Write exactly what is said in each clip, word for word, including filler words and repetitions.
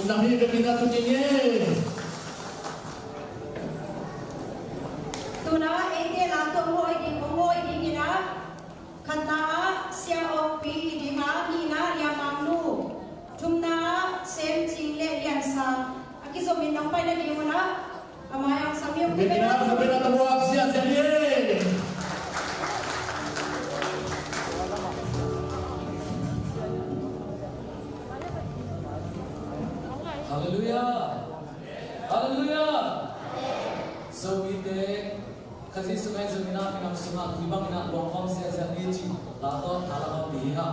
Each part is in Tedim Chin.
Nang hi ka kina tu ding e. Tuna eite la tu hong hoi ding, hong hoi ding ina. Khatna ah Sia Awkpi i ding a, nihna Liamang Nu, thumna ah Sem Cing le Lian Sang a kizomin nong paina ding una. Amai ang sangmiu kina kina tabuak sia sia ni. Halleluiah. Halleluiah. So ite Kha Jesu ngai zong ina minam sunga tui bang ina luang khawm sia sia ni ci la tawh thala khawm ni ha.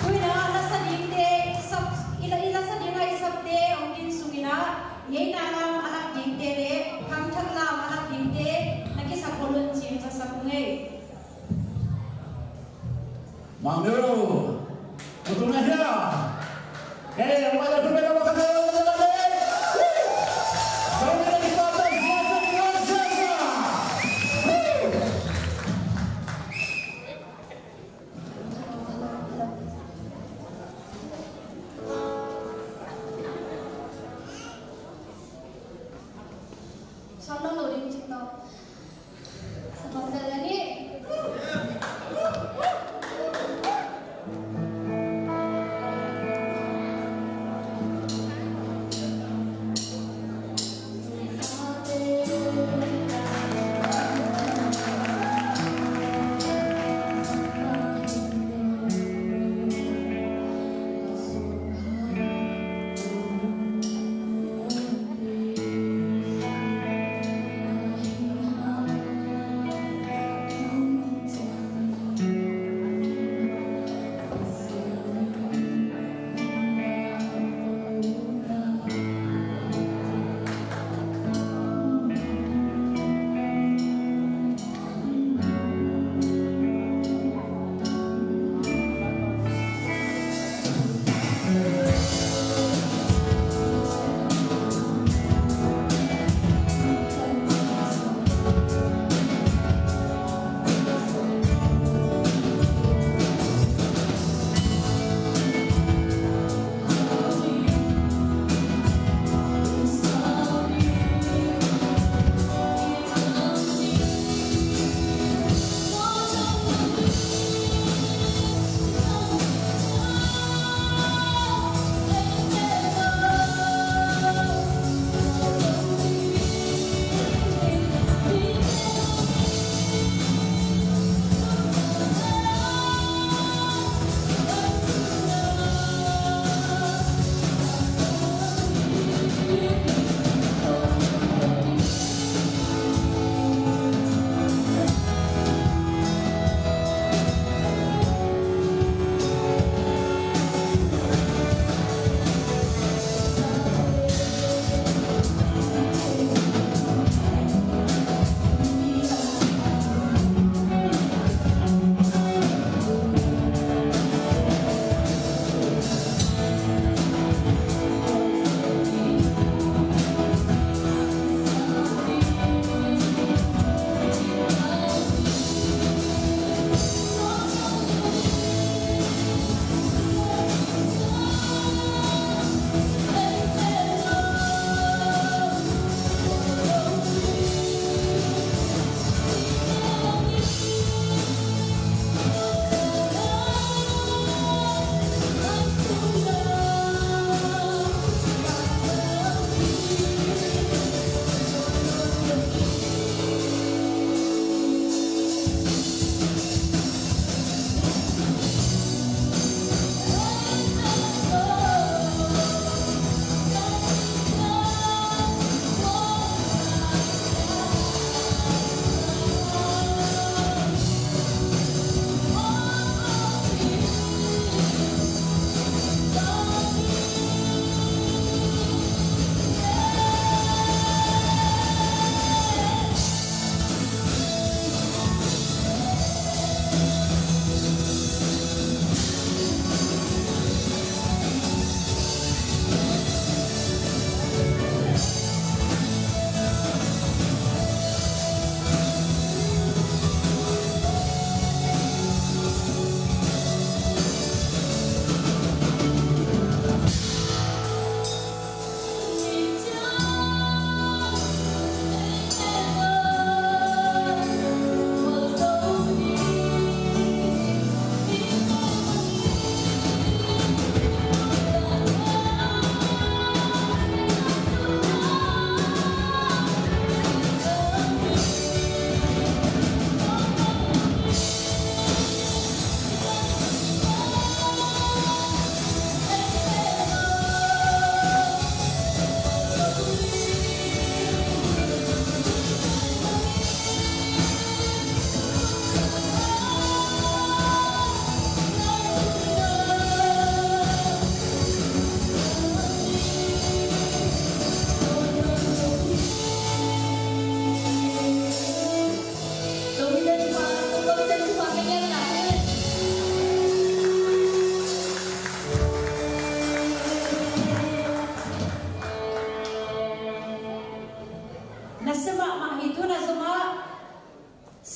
Tuina lasa dingte sap, i la, i lasa ding a i sapte hong din sungin ah, ngeina lam a lak dingte le khangthak lam a lak dingte na kisap kholun cin zasak ung ei. Mangmiro. Betul na hia? Eh, yang mana tu, mana, mana, mana, mana, mana? Sawm lo lo ding cik tawh. Sawm lo lo ding.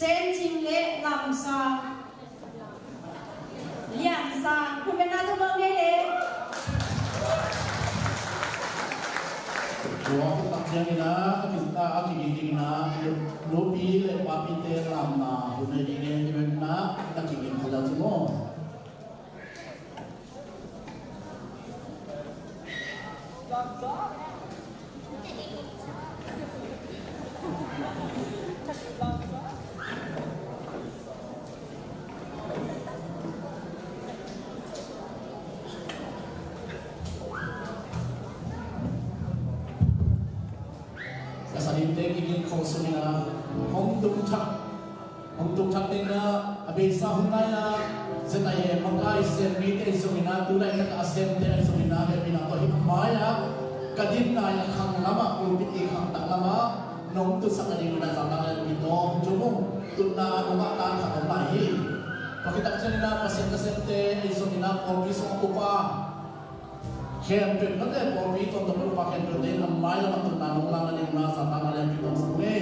Sen Cing le Lam Sang, Lian Sang, khut beng na, thu mawk ngei le. Tua khut tak ciangin ah, a ki, a kiging dingin ah, nupi le papite lamna hun nei ding hi, i ven na, na kiging kha leu cin maw. Ka saninte kigin khawh sungin ah hong tung thak, hong tung thak dingin ah, a beisa hun lai-ah Z I A makai sem mite ahi zongin ah, tu laitak a semte ahi zongin ah, hehpihna tawh hih a mai-ah ka dinna a khang lamah, pulpit i khang tak lamah nong tutsak nading un ah, zan tak leh hong tung ung. Tutna nong ngah tan khat om lai hi. Tua khit tak ciangin ah Pasian nasemte ahi zongin ah, pawlpi sung upa khempeuh, nate pawlpi tawntung upa khempeuhte in a mai lamah tutna nong ngah nading un ah, zan tak leh hong tung ung e.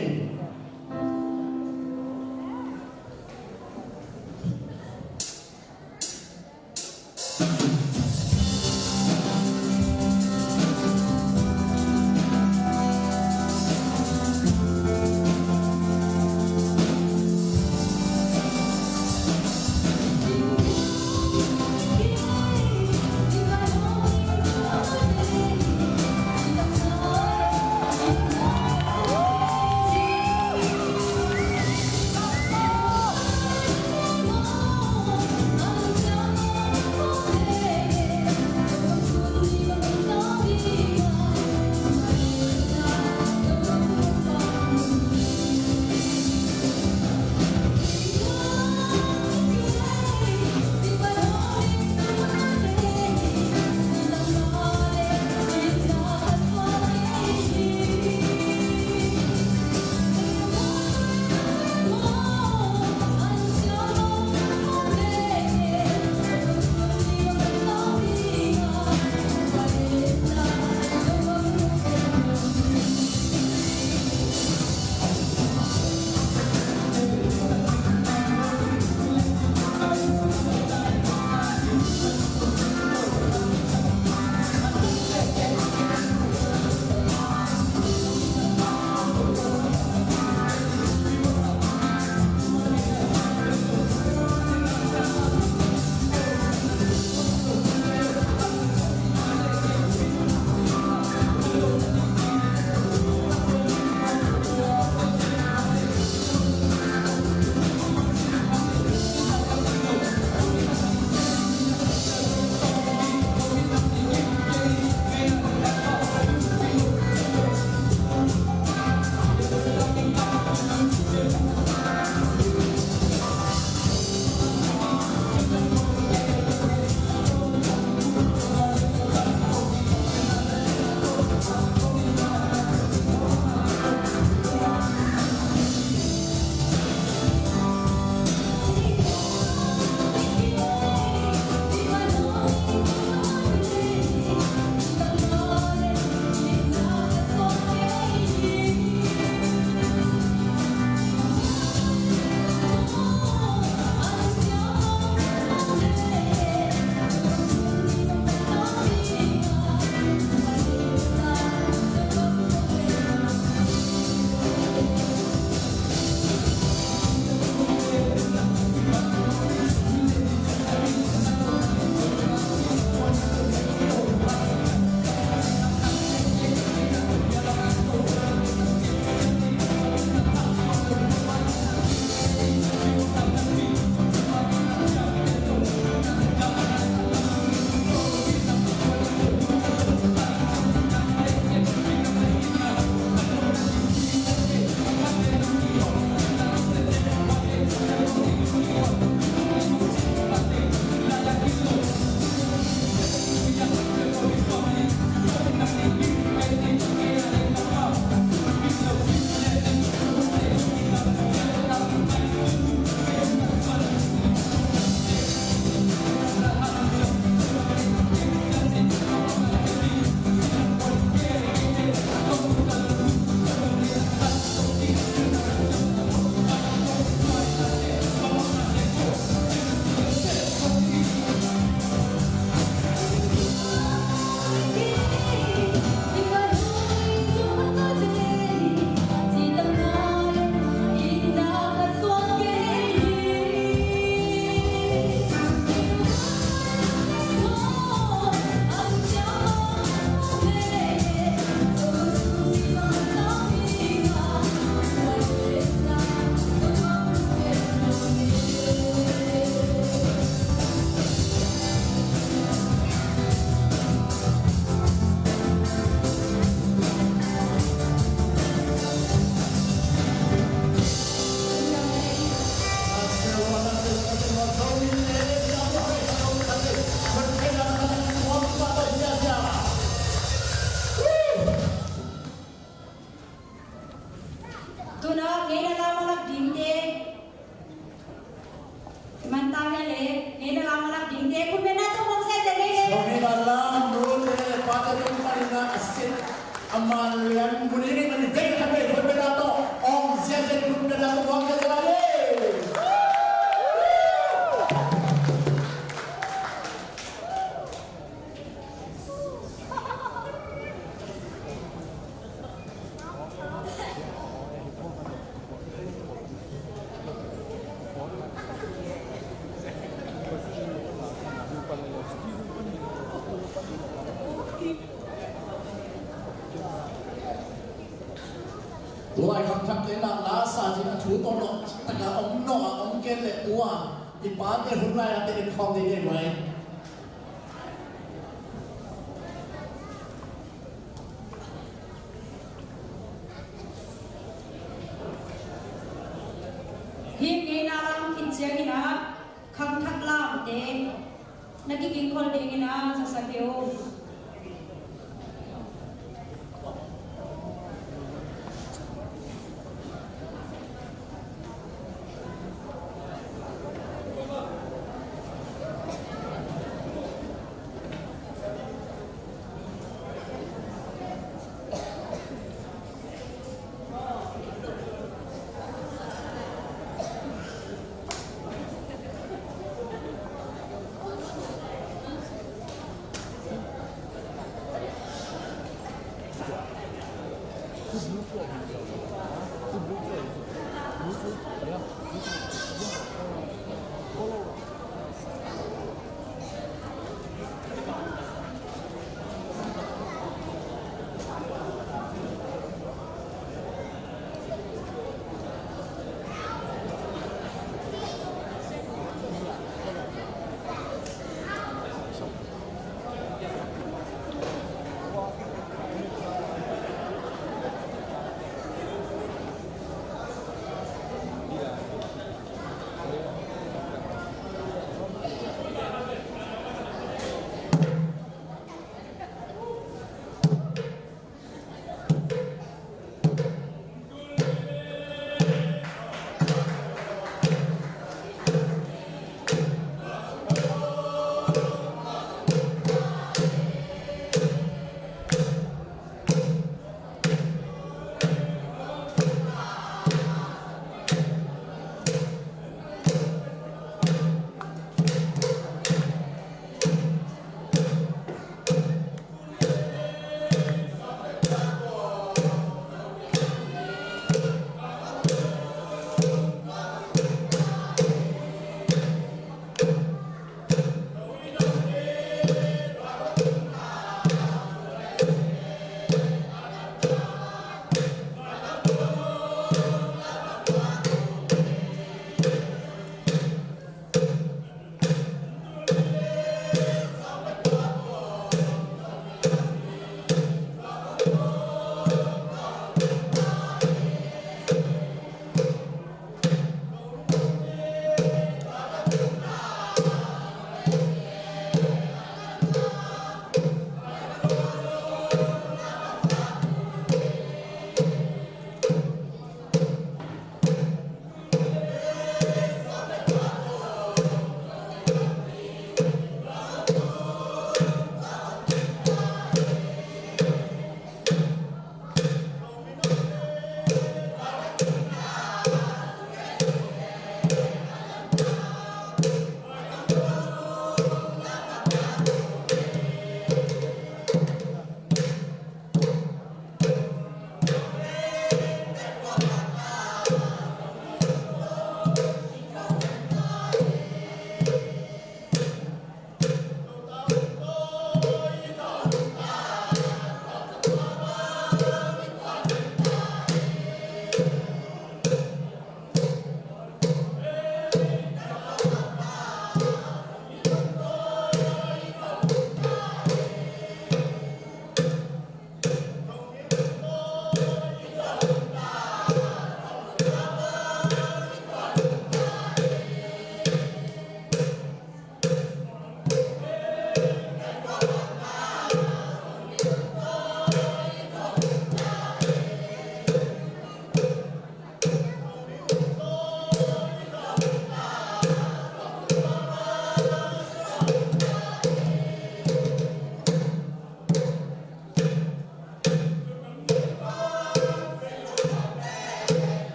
Tulai khangthakte in ah la sa-in a thu tawh nawh takin om nawh a om kei leh, tua i pate hun lai-a te en khawm ding hi mai. Hih ngeina lam khit ciangin ah khangthak lamte na kigingkhol dingin ah zasak hi uh.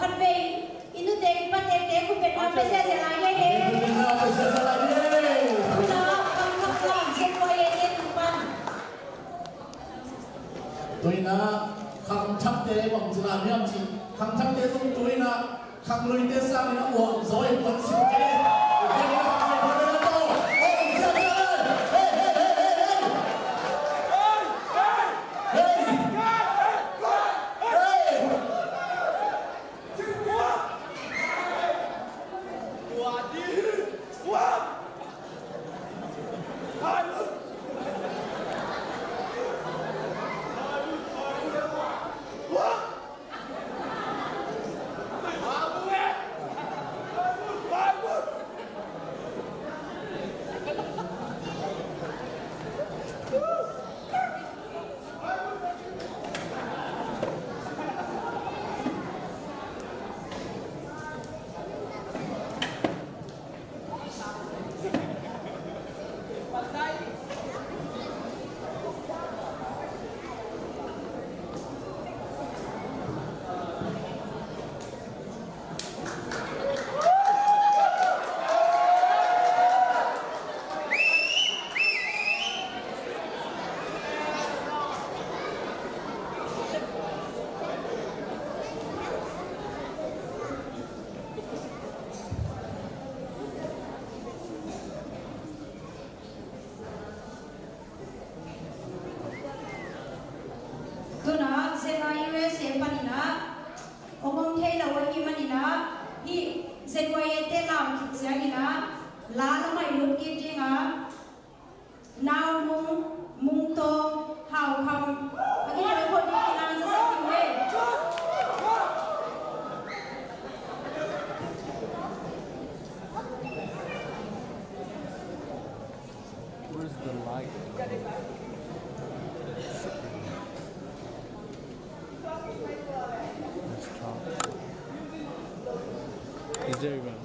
Khatvei i nute i patekte khutbetna pia ziahziah lai ni ei. Khutbetna pia ziahziah lai ni ei. Tuna khangthak lam Z Y A te tung pan. Tuina khangthakte bang ci lai hiam cih, khangthakte zong tuina khangluite sangin a uang zaw in puan sim kei. Tuna Z I U S A panin ah hong om thei lo ahih manin ah, hih Z Y A te lam khit ciangin ah la lamah i lut kik ding a, Nau Mung, Mung Tawng, Hau Kham a kikoih khawh dingin ah zasak ding hi. Where's the light? Let's talk. Is there even?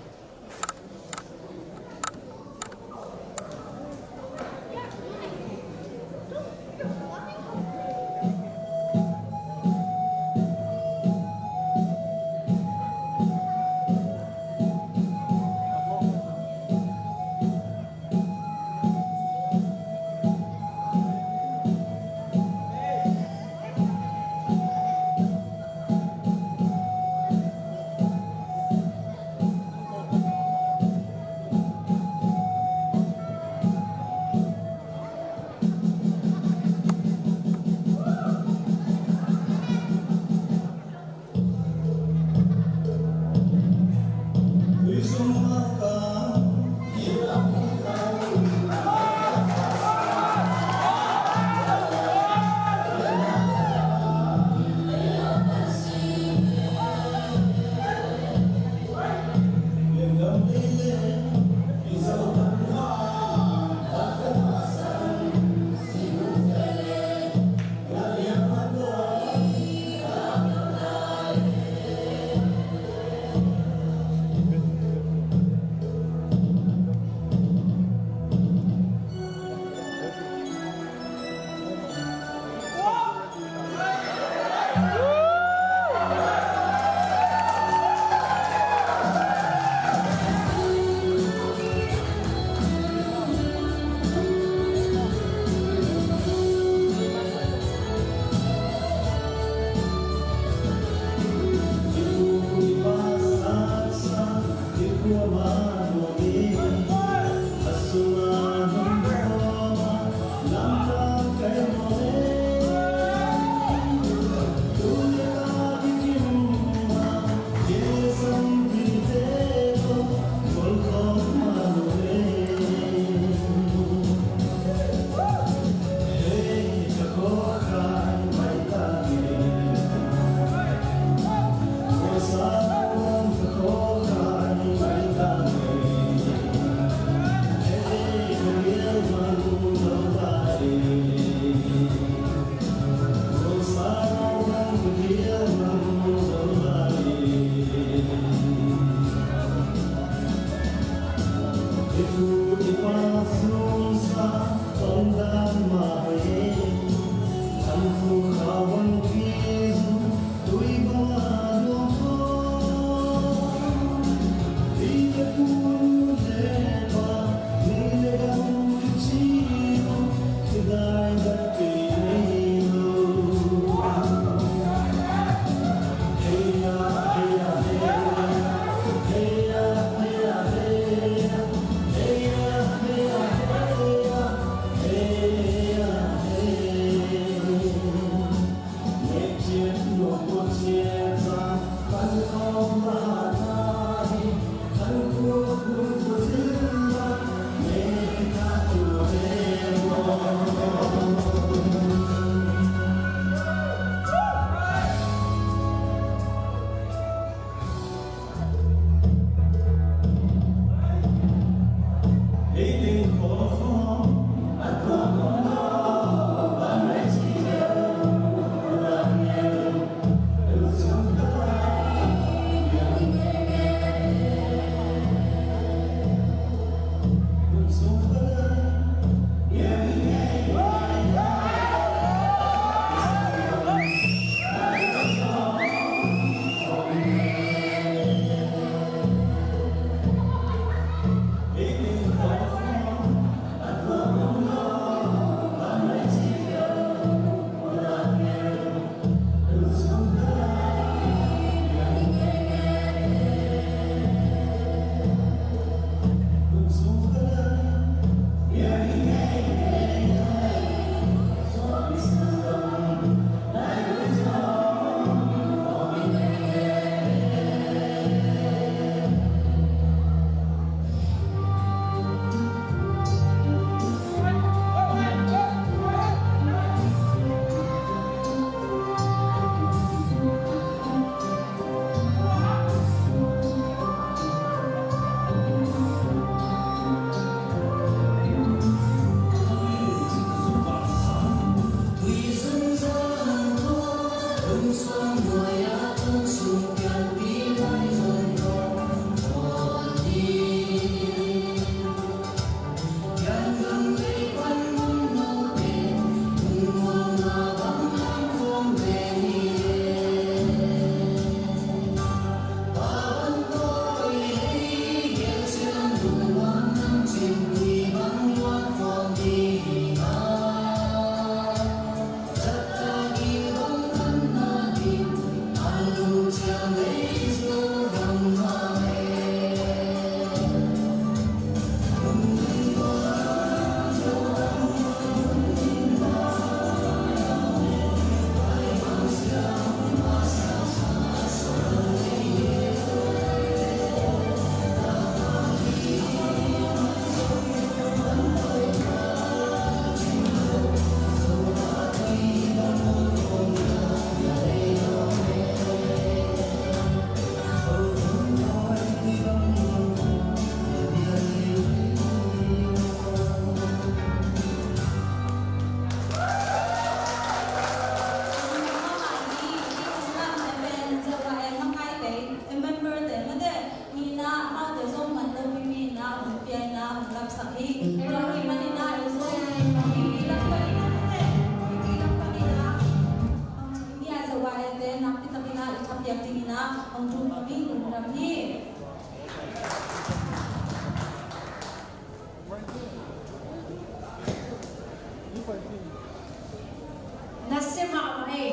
Nasia mahmah e.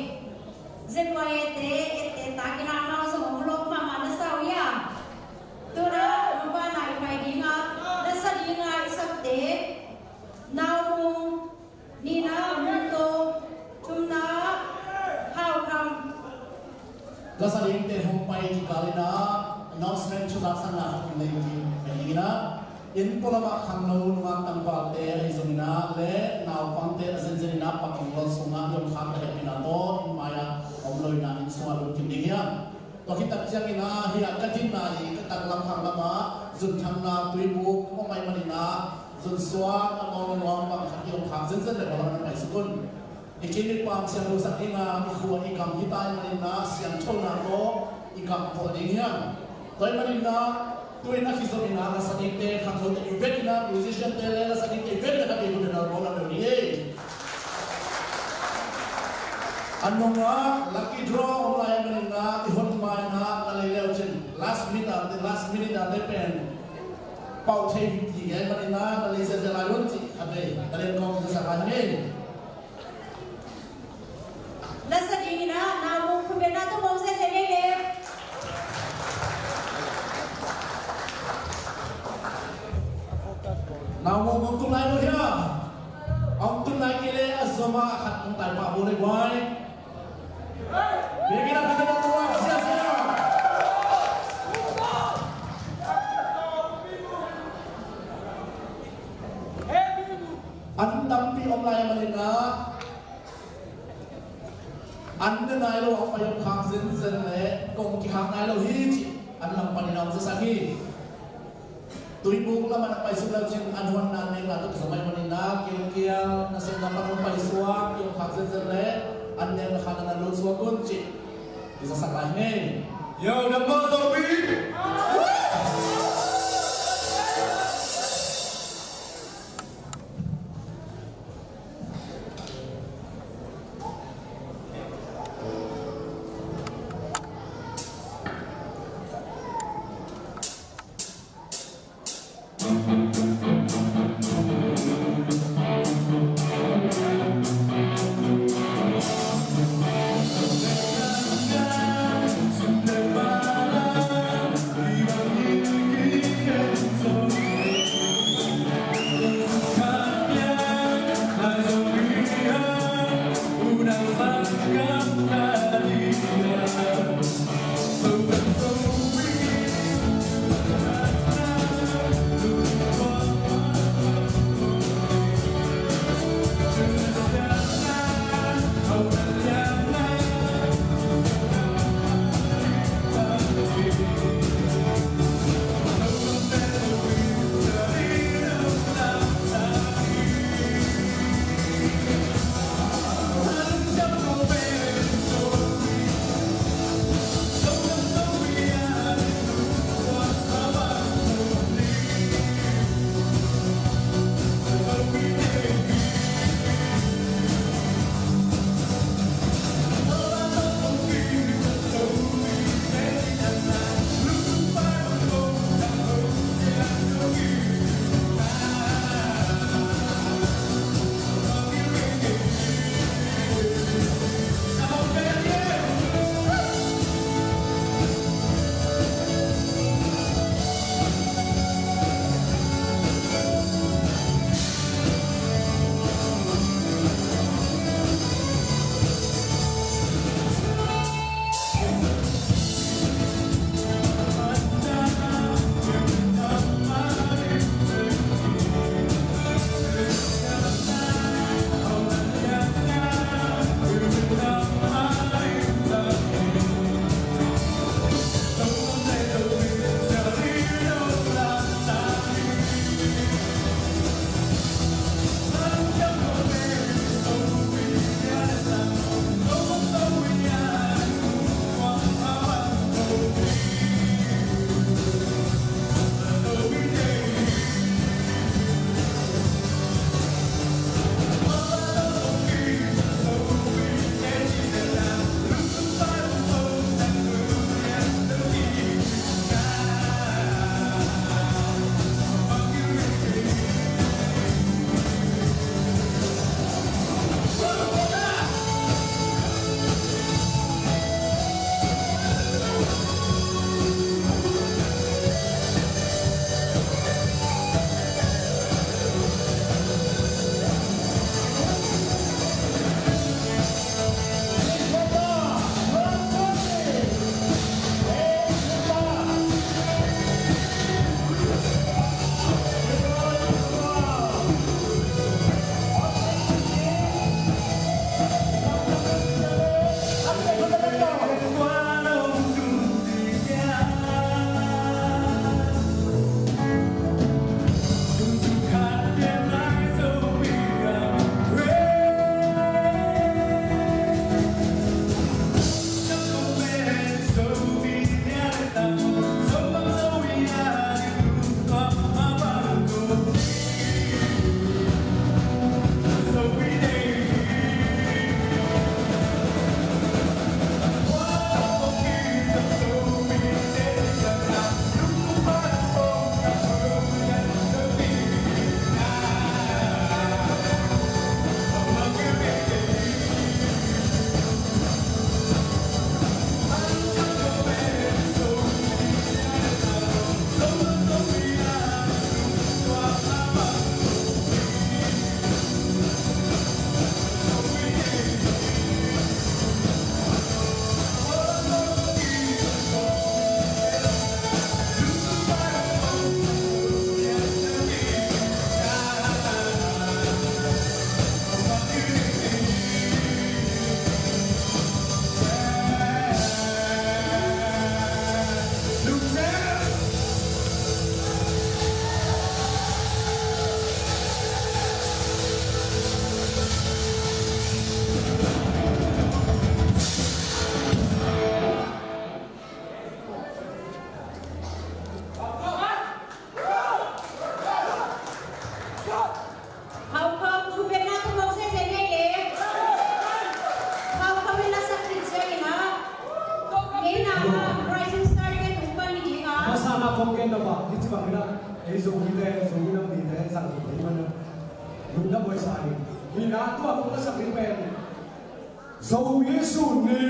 Z Y A te, ette takin amau zong hong lawp mahmah na sa uh hia? Tuna, nungpa nai pai dinga, na sa dinga i sakte, Naumung, nihna, Mungto, thumna, Haukham. Ka sa dingte hong pai kikal in ah, announcement thuzak sanna khat hong nei kik pen ding in ah, inn pualamah khangno nungak tangvalte ahi zongin ah le naupangte a zenzen in ah Pak Ong Lal sungah i om khak a hehpihna tawh inn mai-ah a om lo in ah inn sungah lut kim ding hiam? Tua khit tak ciangin ah hih ah ka dinna i ka taklam khak lamah zunthanna tuibuk om ahih manin ah zunsuak a mawng a nuam bang khat i om khak zenzen le khualam na paisuk un. I kim i pam siangtho sak ding a, i khua i gam hi ta ahih manin ah siangthona tawh i gam khol ding hiam? Tua ahih manin ah tu-in a kizom in ah la sa dingte khangnote i bek in ah musician te le la sa dingte i bek in ah ka bek un in ah bawl a deuh ding ei. A nungah lucky draw om lai ahih manin ah i hon ma in ah na lei leu cin last minute ah, last minute ah te pen pau thei hi ti ngei manin ah na lei ziazia lai un cih khat vei ka len kong zasak lai hang ei. Na sa dingin ah, Naumung khut beng na tum mawk zenzen ei le. Naumung hong tum lai lo hia? Hong tum lai kei le a zom a khat hong tai pah bo le guai. Biakinn ah khut beng na tum lai ziazia. An tampi om lai a manin ah an ne nai lo a pai om khak zenzen le kong kikhak nai lo hi cih an lam panin a om zasak hi. Tuibuk lamah na paisuk leu cin an huanna an nekna tawh kizom ahih manin ah kilkial nasepna pan hong paisuak i om khak zenzen le an nekna khan an lut suak un cih i zasak lai hi. Yo, dam mah zo pi. Ina bang hi ci bang ina, ei Zomite, Zomi nam mite zang hi thei man a, lungdam huai sa hi. Ina tua kong na sak ding pen Zomi sun ni.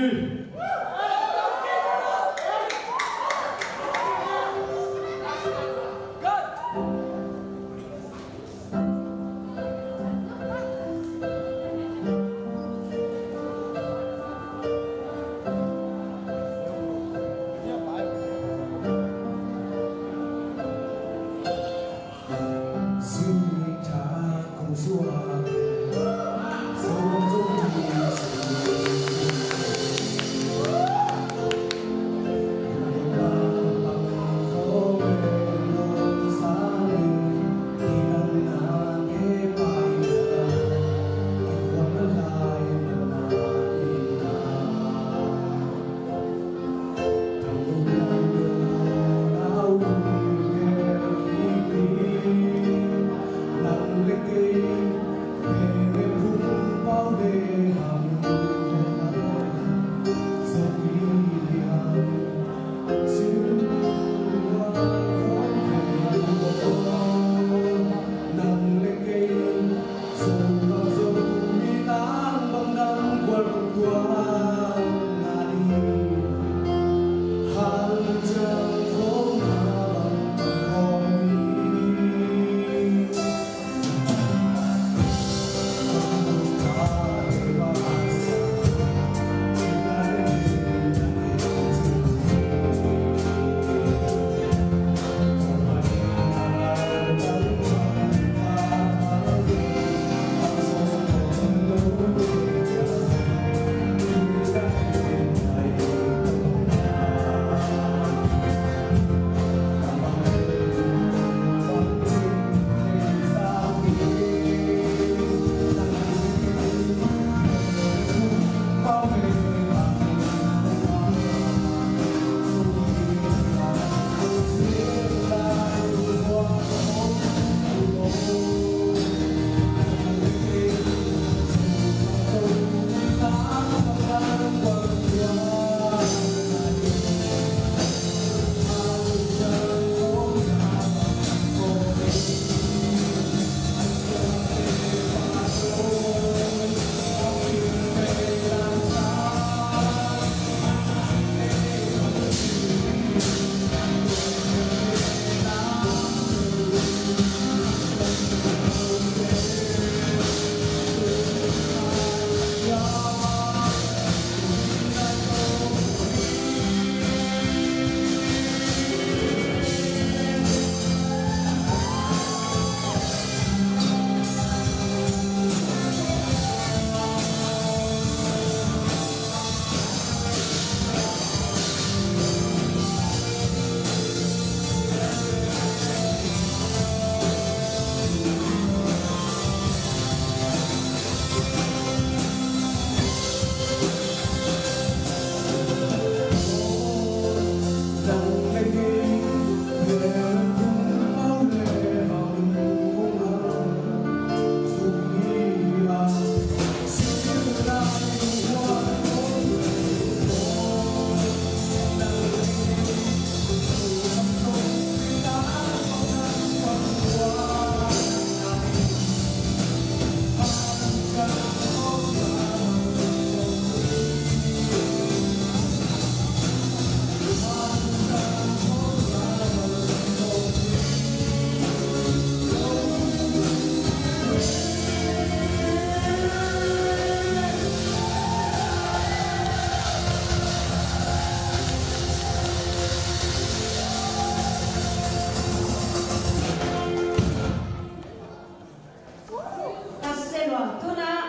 Ka sia lua, tu-in ah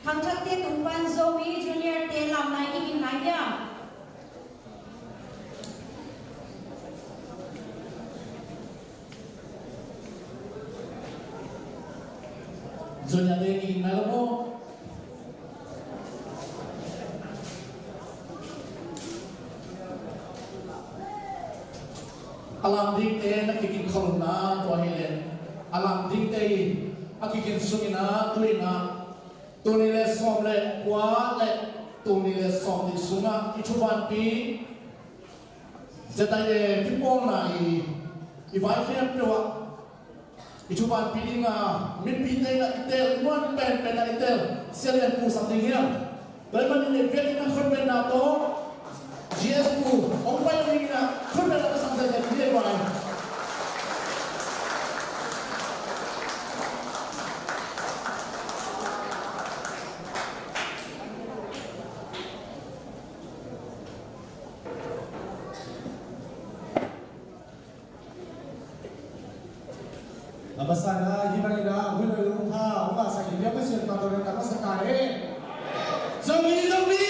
khangthakte tung pan Zomi Junior-te lam lai ding hi ngai hiam? Junior-te kiging nai lo maw? A lam dingte na kiging kholna tua hi leh, a lam dingte in a kiging sungin ah, tu-in ah, tul nih le sawm le kua le tul nih le sawmnih sungah i thupanpi Sia Taide kipawlna i, i vai khempeuh ah i thupanpih ding a, mipite in ah i teel, i muan penpen ah i teel, Sia Lian Pu sak ding hiam? Tua ahih manin i biakinn ah khutbetna tawh G S Pu hong pai ding in ah khutbetna tawh sang sia ding hi vai. A masa in ah hih bangin ah hih lo i lungtha hong ngahsak i biak Pasian tungah thangvahsak ta hen. Zomi, Zomi!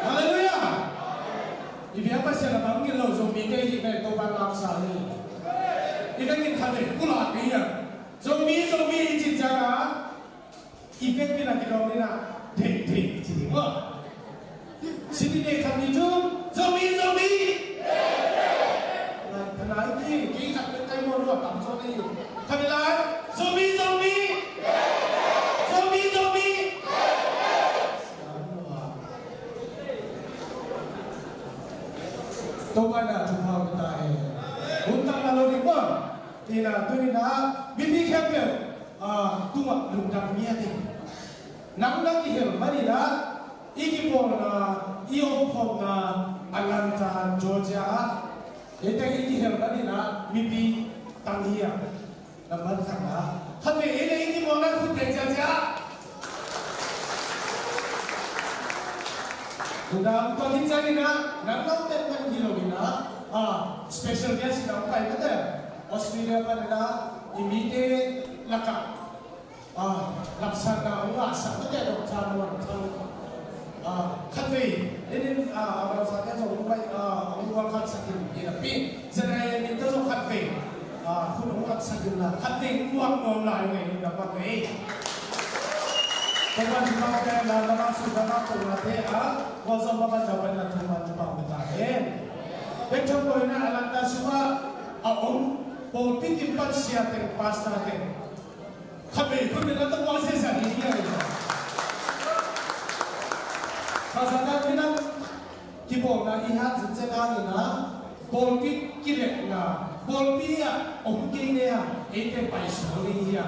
Halleluiah! I biak Pasian a bang ngil lo Zomite hih pen Topa'n ngahsak hi. I biakinn khat vei pulak ding hi a, Zomi, Zomi i cih ciangin ah i biakinn ah kidawm in ah, deih, deih ci ding maw. City deih khat ni cu, Zomi, Zomi. Lai, ka nai ki, ki khat peuh kai maw, lua tam zaw ni. Khat ni lai, Zomi, Zomi. Zomi, Zomi. Topa in ah thupha pia ta hen. Hun tak na lo ding maw. Ina, tu-in ah mipi khempeuh, ah, tungah lungdam ngiat ing. Nang na kihel manin ah i kipawlna, i omkhawmna Atlanta, Georgia ah eite i kihel manin ah mipi tam hi a, nambat khatna. Khatvei eite i kipawlna khut beng ciatciat. Lungdam. Tua khit ciangin ah nang na om peuhmah hi lo-in ah, ah, special guest in ah hong pai mate, Australia panin ah i mite lakah, ah, lapsanna hong ngahsak mate, Doctor Muan Thang. Ah, khatvei, nidang, ah, amaute zong hong pai, ah, hong muak khatsak in, i napi. Zanaia min tawh zong khatvei, ah, khut hong laksak in la, khatvei hong muak nuam lai uh ngei, lungdam mahmah ei. Topa'n thupha pia hen la, na bang sung na bang tawh nate ah, kua zong bang na bang na thupha, thupha pia ta hen. Bek tham lo-in ah Atlanta sungah a om pawlpi kim pan sia teng, pastor teng, khatvei khut beng na tawh muak sia sia ding hi a. Kha zan ah minam kipawlna i hak zin ciang hangin ah, pawlpi kiletna, pawlpi ah om kei ne a, eite paisuak ding hi a,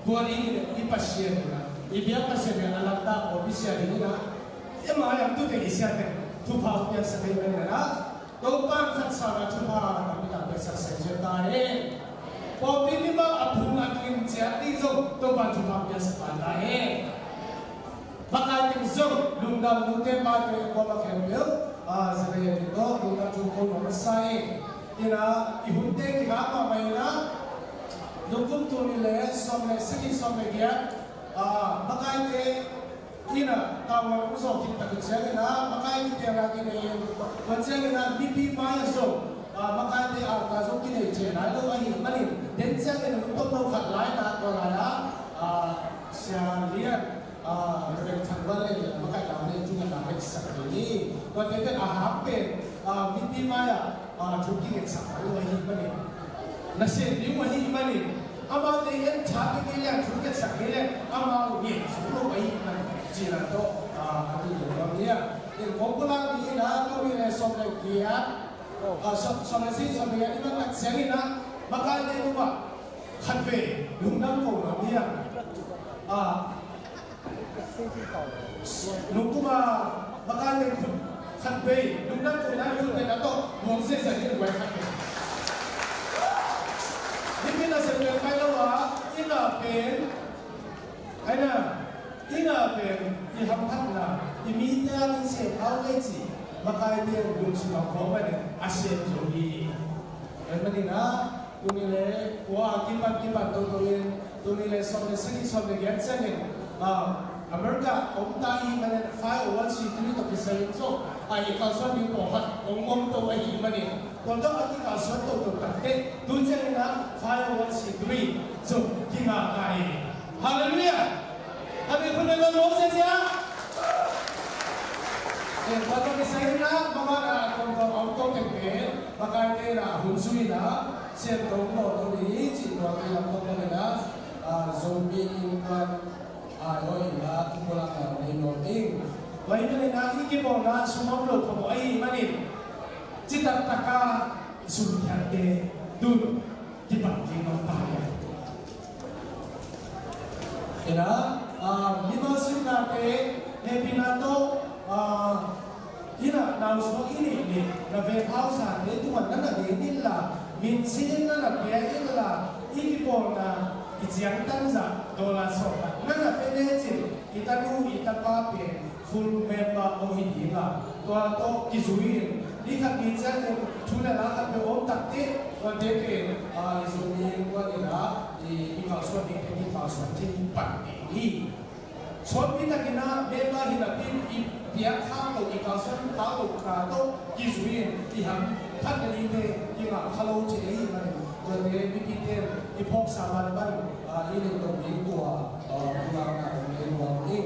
tua dingin i Pasian in ah, i biak Pasian in ah Atlanta pawlpi sia dingin ah, i mai-ah tute i sia teng thupha piaksak ding hi a, Topa'n khat sangin thupha na pia, na piaksak semsem ta hen. Pawlpi mimal a phung a kim ciat ding zong Topa'n thupha piaksak ta hen. Makai teng zong lungdam, nute pate kuamah khempeuh, ah, Zanaia min tawh lungdam thu ko nuam masa ing. Ina, i hunte kingak mahmah ina, nungkum tul nih le sawm le sagih, sawm le giat, ah, makaite ina, tavuan hong zawh khit tak uh ciangin ah, makai kipelh a kinei in, tua ciangin ah mipi mai-ah zong, ah, makaite altar zong kinei thei nai lo ahih manin, den ciangin hong tom lo khat lai-in ah, tua lai-ah, ah, Sia Lian, ah, Reverend Thang Van Lian in ah makai lam le thungetna hong sak ding hi. Tuate pen a hang pen, ah, mipi mai-ah, ah, thu kingetsak lo ahih manin, nasem ding uh ahih manin, amaute i en tha kei leh, thu ngetsak kei leh, amau ngen zo lo ahih manin, cihna tawh, ah, a dih lo bang hi a. In kong pulak ding in ah, tul nih le sawm le giat, ah, sawm, sawm le sagih, sawm le giat i man tak ciangin ah, makaite tungah khatvei lungdam ko nuam hi a. Ah, nungkum a makaite khut khatvei lungdam ko nuam hi, na tawh muang sia sia ding guai khatvei. Hih pen a sem pen pai lo a, inn a pen, ai na, inn a pen i hamphatna, i mite a ding sem hau kei ci, makaite lungsim a khuak manin a sem zo hi. Tua ahih manin ah, tuni le kua kipan kipan toto in, tuni le sawm le sagih, sawm le giat ciangin, ah, America om ta i hih manin five oh one C three tawh kisai in zong, ah, i kalsuan ding pawlkhat hong om to ahih manin, tua tawh a kikalsuan toto tak teh, tu ciangin ah five oh one C three zong kingah ta hi. Halleluiah! Khatvei khut beng la nuam sia sia. Eh, tua tawh kisai in ah, makaite a tuamtuam a om to teng pen, makaite in ah hun zui in ah, siangtho bawl to ding cih tuate lam tawh bang in ah, ah, Zomi Innkuan, ah, lawi in ah, thu pulakna nei nawn ding. Tua ahih manin ah, i kipawlna sum om lo kha mawh ahih manin, Citak taka i sumkhiatte tun kipan ding nong pai a. Ina, ah, mimal simnate hehpihna tawh, ah, ina nausuak i neih neih na veng hausate tungah na na gen inla, minsi in na na pia inla, i kipawlna kiciangtan zah dollar sawm na na pia lecin, i tanu i tapa pen full member hong hi ding a, tua tawh kizui in, ni khat ni ciangin thu le la khat peuh om takte, tuate pen, ah, i Zomi innkuan in ah, i, i kalsuan dingte, i kalsuan ding pan ding hi. Suanpi takin ah, member hi napi in, i piak khak loh, i kalsuan khak loh, ah, tawh kizui in, i hamphatna dingte kingah kha lo cih ahih manin, tuate mipite i phawksa banban, ah, i neih tawh ding tua, ah, pulakna om ngei nuam hi.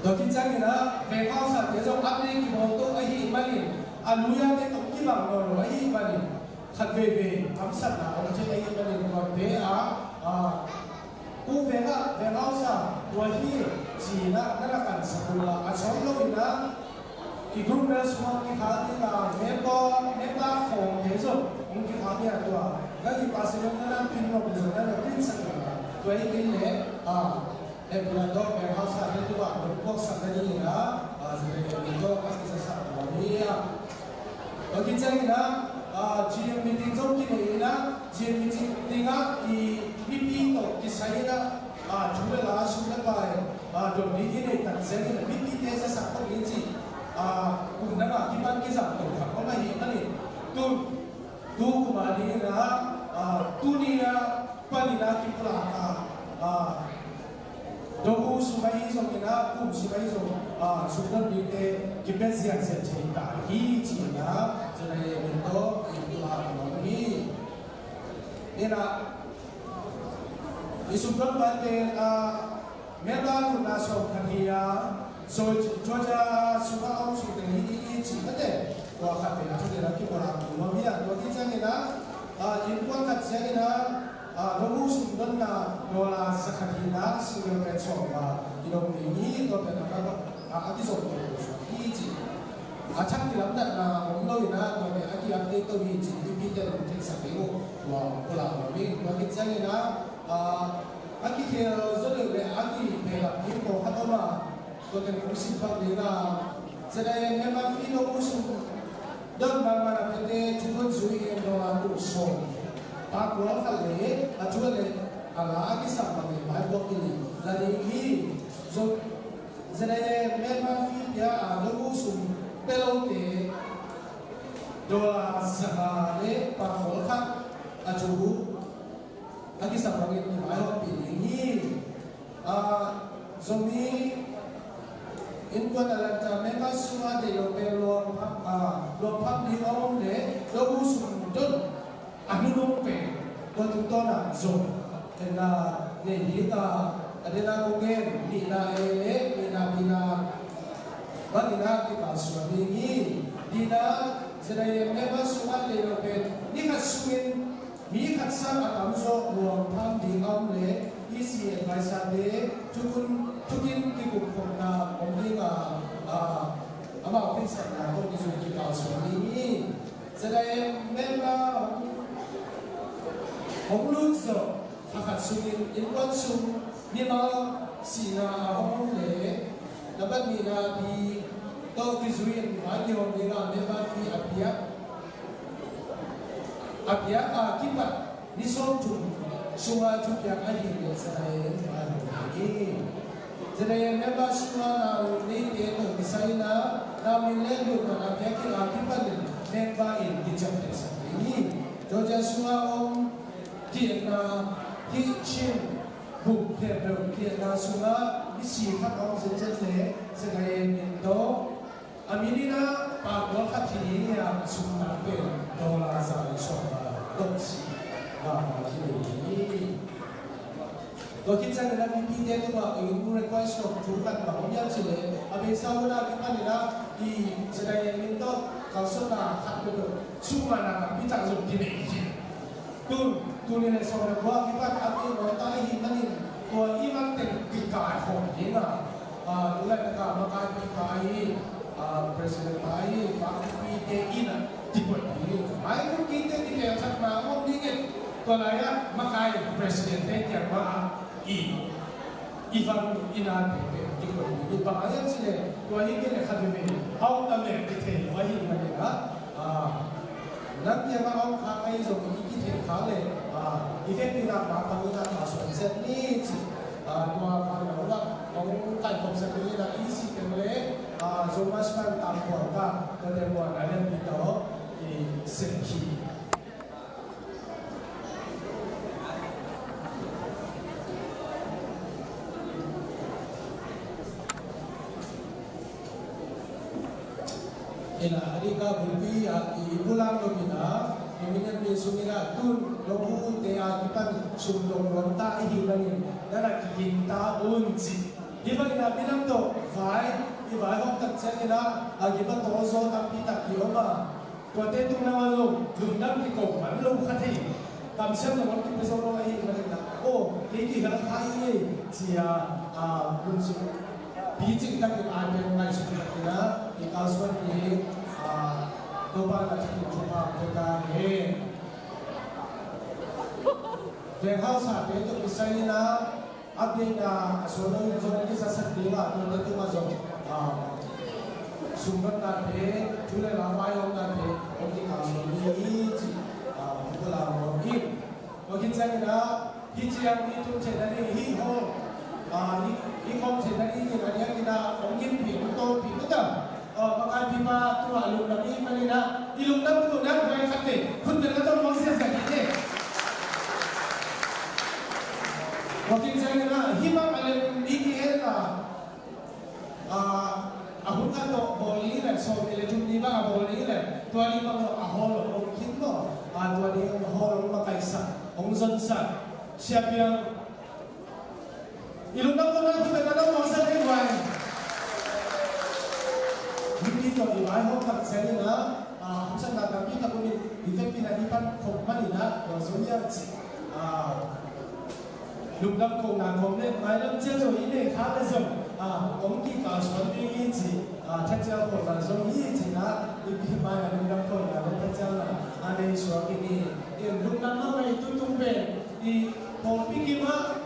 Tua khit ciangin ah, veng hausate zong update kibawl to ahih manin, a lui-ate tawh kibang nawn lo ahih manin, khat veivei hamsatna om thei ahih manin, tuate ah, ah, pu veng ah, veng hausa tua hi ci-in ah na na kansak unla, a sawm lo-in ah, i group mel sungah kikhak ding a, member, member form te zong hong kikhak ding a, tua na i pasal na na print nop le zong na na print sak ding a, tua hi kei leh, ah, hehpihna tawh veng hausate tungah nong puaksak nadingin ah, ah, Zakaria min tawh a kizasak nuam hi a. Tua khit ciangin ah, ah, G M meeting zong kinei in ah, G M meeting ah i mipi tawh kisai in ah, ah, thu le la, sum le pai, ah, dot ding i neih tak ciangin ah mipite zasak khop in cih, ah, kum dang ah kipan kizang to khat om ahih manin, tun, tu kum a dingin ah, ah, tuni a panin ah kipulak a, ah, Dohu sum ahi zongin ah, kum sum ahi zong, ah, sum don dingte kipia ziahziah thei ta hi ci-in ah, Zakaria min tawh i pulak nuam hi. Ina, i sum don pate, ah, member lutna sawm khat hi a, Georgia sungah a om sungte hi ding hi ci mate, tua khat vei a thute la kipulak nuam hi a, tua hi ciangin ah, ah, innkuan khat ciangin ah, ah, Dohu sum donna dollar za khat hi a, single pen sawm a kidong ding hi, tua pen a ka, a, a kizom to suak hi ci. A thak kilamdanna om lo in ah, tua pen a ki-update to hi ci, mipite in hong theihsak ding uh, tua pulak nuam hi. Tua khit ciangin ah, ah, a kikhel zaw deuh le a kibehlap ding pawlkhat om a, tua teng kong sim pak ding a, ZIM member fee Dohu sum don mahmah a piate, thu hun zui in dollar tul sawm, pakua khat le a thu le a la a kisam bangin vaipuak in la ding hi. ZIM member fee pia a Dohu sum pia lote, dollar za nga le pakua khat a thu a kisam bangin kivaihawmpih ding hi. Ah, Zomi innkuan Atlanta member sungah deih lo pen luang pham, ah, luang pham ding a om le, Dohu sum don a nunung pen, tua tungtawn ah zong, en, ah, nei ding a, a den a kong gen, nihna ei le, nihna bina bangin ah kikalsuan ding hi. Dina, ZIM member sungah deih lo pen, ni khat sungin, mi khat sang a tamzaw luang pham ding a om le, E C advisor te thukin, thukin kikumkhopna om ding a, a, amau khensatna tawh kizui kikalsuan ding hi. ZIM member hong, hong lut zawh a khat sungin innkuan sung mimal sihna a hong om le, nambat nihna pi tawh kizui in vai kihawm ding a member fee a piak a piak a kipat ni sawmthum sunga thupiak ahih leh ZIM a hong hi. ZIM member sunga nau neite tawh kisai in a, nau min le lutman a piak ding a kipanin member in kiciamtehsak ding hi. Georgia sunga om, Vietnam, Chin, Buk, Hebrew, Vietnam sunga misi khat om zenzen le ZIM in tawh a min in a pakua khat hi ding hi a, a sum tang pen dollar za le sawm a tawh si mahmah hi ding hi. Tua khit ciangin a mipite tungah in request nop thu khat bang om hiam cih leh, a beisa hun a kipanin a i ZIM in tawh kalsuanna khat peuhpeuh sum a na kampi tak zong kinei hi. Tun, tuni le sawm le kua kipan a mi nonta ahih manin, tua i man teng kikaikhawm ding a, Lai taka makai pi pa hi, ah, president pa hi, pa pi te ina ti poi hi. Mai tu ki te ki te sak ma om ni nge. Tua lai a makai president te ki ma i i van ina te te ti poi hi. Ba ai si le tua hi ke le khat ve. Au ta me ki te wa hi ma ni na. Ah, Nang kiangah a om kha ahi zong i kithei kha le, ah, i vekpi nak pa pang in ah kalsuan zet ni ci, ah, tua pan lo lah hong kaikhop zet ni in ah i si teng le, ah, Zomus pan tangkhual ta, tua teng muan a lianpi tawh i sem hi. Ina, a ding ka bulpi a i, i pulang lo ina, nominate mi sung ina tun lo hu te a kipan sum dong lo ta i hi manin, nana kiging ta un ci. Hi bang ina minam to vai, i vai hong tak ciang ina, a kipan to zo tampi tak ki om a. Tuate tung na lo, lungdam ki ko man lo kha thei. Kamsiam na wan ki pe zo lo a hi manin ina. O, kei ki hel kha i, ci a, a, lungsim. Picing takin a pen ngaihsun takin a, i kalsuan i, a, Topa na takin thupha pia ta hen. Veng hausate tawh kisai in a, update na a suan lo in zong kizasak ding a, tua te tungah zong, a, sumdotnate, thu le la vaihawmnate, hong kikalsuan ding hi ci, a, hong pulak mawk in. Tua khit ciangin ah, hih ciang i tung theihna ding hih hall, ah, i, i khawm theihna ding in a diakin ah hong gimpi, hong tawlpi, tua ta. Ah, makai pipa tungah lungdam i hih manin ah, i lungdam thu nang huai khat ve, khut beng a tawh mawk siasia hi te. Tua khit ciangin ah, hih bang a lem i kihen ah, Ah, a hun khat tawh bawl ni le, sawm ni le thum ni bang a bawl ni le, tua ni bang a hall hong khin maw? Ah, tua ni hall hong makaihsak, hong zonsak. Sia Piang, i lungdam khawm na khut beng a tawh mawk siasia hi vai. Mipi tawh i vaihawm tak ciangin ah, ah, haksatna tampi tak om in, i vekpi in ah i pan khop manin ah, tua zo hiam ci. Ah, Lungdam kohna khawm le, mailam ciang zong i nei kha le zong, ah, hong kikalsuan ding hi ci, ah, thatcial kohna zong hi ci-in ah, i pi mai a lungdam kohna le thatcial na, a nei suak i ni. I lungdam mahmah i tutung pen, i pawlpi kim ah,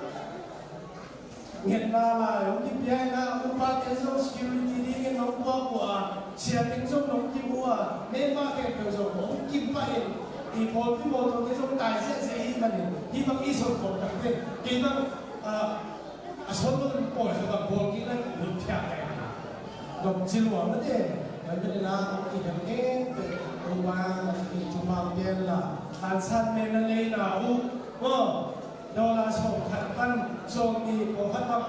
ngetna lai hong kipia in ah, upate zong security dingin hong puak uh a, sia teng zong hong kimu a, member khempeuh zong hong kim pah in, i pawlpi mawtaw te zong tai ziahziah i hih manin, hih bang i sawt khawm tak te, kei bang, ah, a sawt lo in pawi khat bang bawl kik lai in phiak lai. Dong ci luang mate, tua manin ah, i hemkem pen, Topa na kikim thupha pian la, hansan men na nei na uh, maw, dollar sawm khat pan sawm nih pawlkhat bang,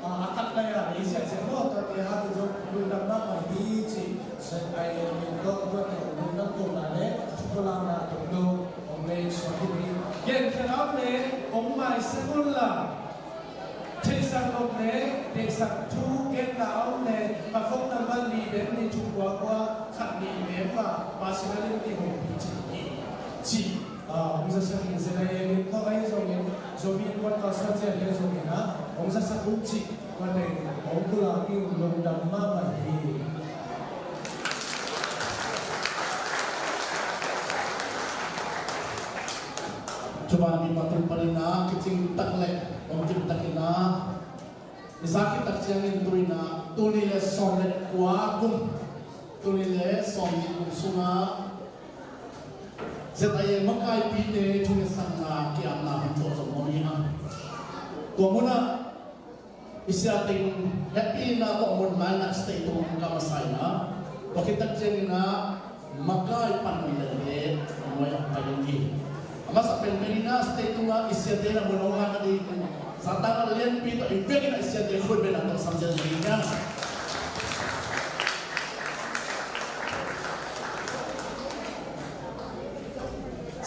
ah, a khat lai a, i ziahziah maw, tuate hangin zong lungdam mahmah hi ci, Z I A min tawh tuate lungdam kohna le, thupulakna tunglo, hong nei suak hi hi. Genkhiat a om le, hong maisak un la, theihsak nop le, deihsak thu genna a om le, ka phone number li bem ni thum kua kua, khat nih bem ma, personal in kihopih cih hi, ci. Ah, hong zasak in, Z I A min tawh ahi zongin, Zomi Innkuan kalsuan ciat hi zongin ah, hong zasak un cih, tua teng hong pulak ding un lungdam mahmah hi. Thuman mi pathum panin ah, kicing tak leh, hong kim takin ah, i sa khit tak ciangin tu in ah, tul nih le sawm le kua kum, tul nih le sawm nih kum sungah, Z I A makaipite thungetsakna ki-apna hun tawh zong om hi hang. Tua munah i sia teng happy na tawh mun lai na stage tung ka masa in ah, tua khit tak ciangin ah makai pan lente nuai a pai ding hi. A masa penpen in ah stage tungah i siate na mun hong lak a ding, satang a lianpi tawh i biakinn ah i siate khut beng a tawh sam zel ding hi.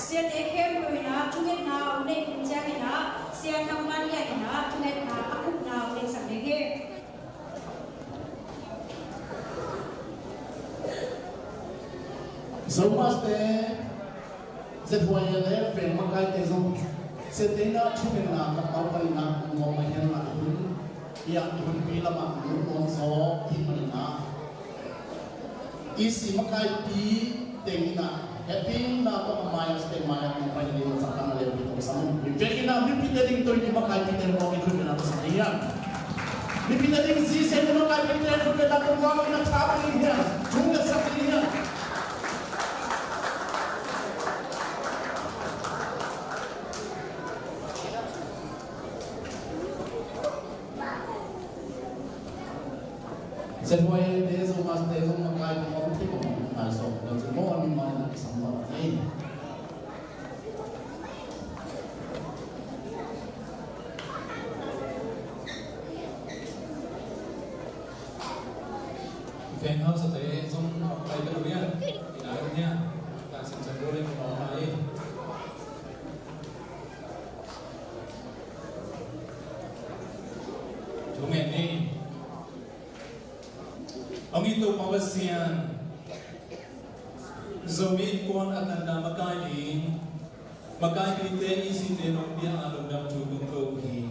Siate khempeuh in ah thungetna a neih hun ciangin ah, Sia Thang Van Lian in ah thungetna a khupna a neihsak ding hi. Zomus te, Z Y A le veng makaite zong, siate in ah thungetna ka pau pai in ah ngawm a hian lai hun, i a hunpi lamah lungnuam zaw E C makaipi teng in ah, hehpihna tawh a mai-ah, stage mai-ah hong pai nading Topa'n a lehpih tawh sam in. Mi biakinn ah mipite ding tawh i makaipite mawk in khut beng na tawh sam ding hiam? Mipite ding Zi Sian i makaipite khut beng na tawh mawk in a tha bang in hiam? Thu ngetsak ding hiam? Sethuaite, Zomaste, Zom makai, Zom om thei om, nai sawm, dan Zom om, a mi mai na kisam lo, eh. Fan house te, Zom makai ka lo ya, ina lo ya, ta sim sim lo le mo na, eh. Thu ngen ni. Hong it Topa Pasian, Zomi Innkuan Atlanta makai ding makaipite, E C te nong pia a lungdam thu kong ko uh hi.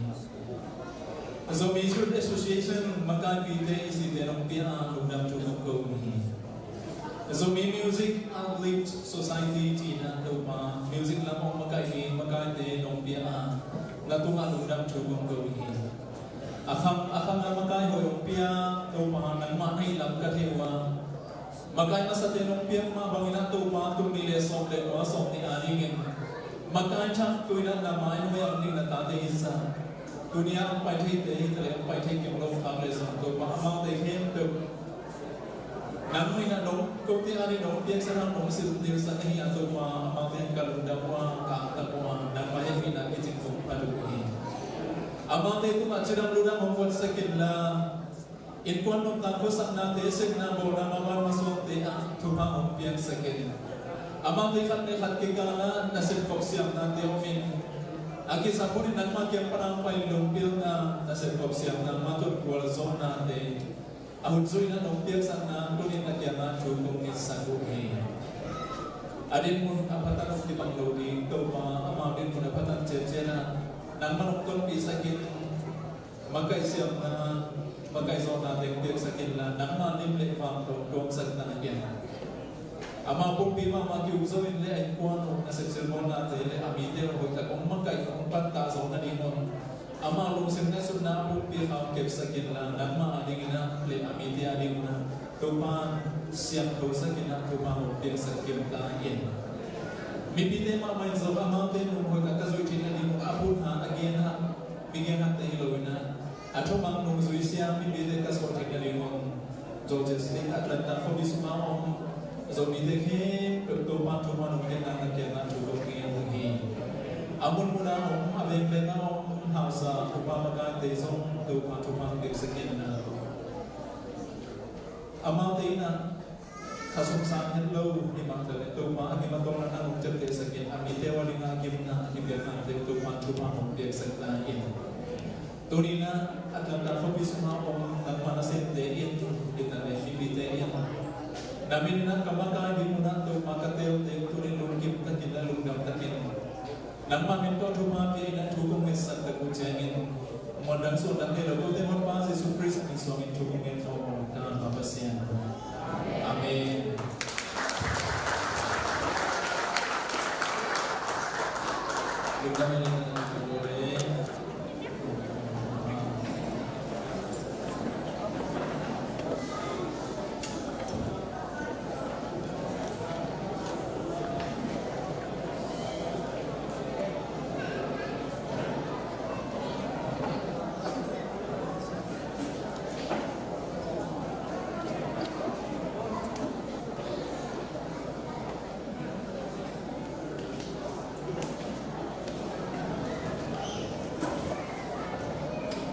Zomi Youth Association makaipite, E C te nong pia a lungdam thu kong ko uh hi. Zomi Music Uplift Society cih na Topa, music lam hong makaih ding makaite nong pia a, na tungah lungdam thu kong ko uh hi. A khang a khang a makai hoih hong pia Topa, nangmah na hih lam ka thei uh a, makai masate nong piak mah bangin ah Topa, tul nih le sawm le kua, sawm nih a dingin makai thak, tu-in ah na mai-ah hong pai ding na tate hi sa. Tuni-a hong pai theite hi ta leh, hong pai thei kei lo khak leh zong Topa, amaute khempeuh nangmah in ah nong, kote a ding nong piaksak, nong silh nilsak na hi a Topa, amaute ka lungdam uh a, ka angtang uh a, nangmah hehpihna kicing kong phat uh hi. Amaute tungah cidam ludam hong guansak inla, innkuan nuntak khuasaknate, sepna bawlna, maban masuakte ah thupha hong piaksak in. Amaute khat le khat kikal ah nasep khop siamnate om in, a kisap hunin nangmah kiang pan a hong pai lungpilna, nasep khop siamna, mah tawh gualzawhnate, a hun zui-in ah nong piaksakna, tuni-in na kiangah thu kong ngetsak uh hi. A dinmun a pha tan hong kibang lo ding Topa, amau dinmun a pha tan ciatciat ah nangmah hong tonpihsak in. Makaih siamna, makaih zawhna teng piaksak inla, nangmah lim le vang tawh tuamsak ta in. Amau pumpi mahmah ki-uk zo in le, a innkuan uh, nasep silbawlnate le a mite uh hoihtak hong makaih, hong pattah zawh nadingun, amau lungsim ngaihsutna a pumpi kha hong kepsak inla, nangmah a dingin ah le a mite a dingun ah Topa, siangthosak in ah, Topa, hong piaksak kim ta in. Mipite mahmah in zong amaute nung hoihtak ka zuih theih nadingun a phut hat, a gen hat, mi gen hatte hi lo in ah, a thumang nungzui siam mipite ka sawh theih nadingun, Georgia State, Atlanta khuapi sungah om Zomite khempeuh Topa, thupha nong piakna na kiangah thu kong ngen uh hi. A munmun a om, a vengveng a om hausa upa makaite zong Topa, thupha nong piaksak in ah, amaute in ah kha sung sang het lo hi mah ta leh Topa, a gim a tawlna nong ciaptehsak in, a mite uh a dingin a gimna, a kipiaknate Topa, thupha hong piaksak ta in. Tuni-in ah Atlanta khuapi sungah om nangmah nasemte in, hi ta leh mipite in, na min in ah ka makai ding mun ah Topa, ka teelte tuni-in lungkim takin, lungdam takin nangmah min tawh thupha pia in ah thu kong ngetsak tak uh ciangin, muan dang suan dang nei lo, kote muanpa Jesu Khrist min suangin thu kong ngen kha uh hi, Topa Pasian. Amen.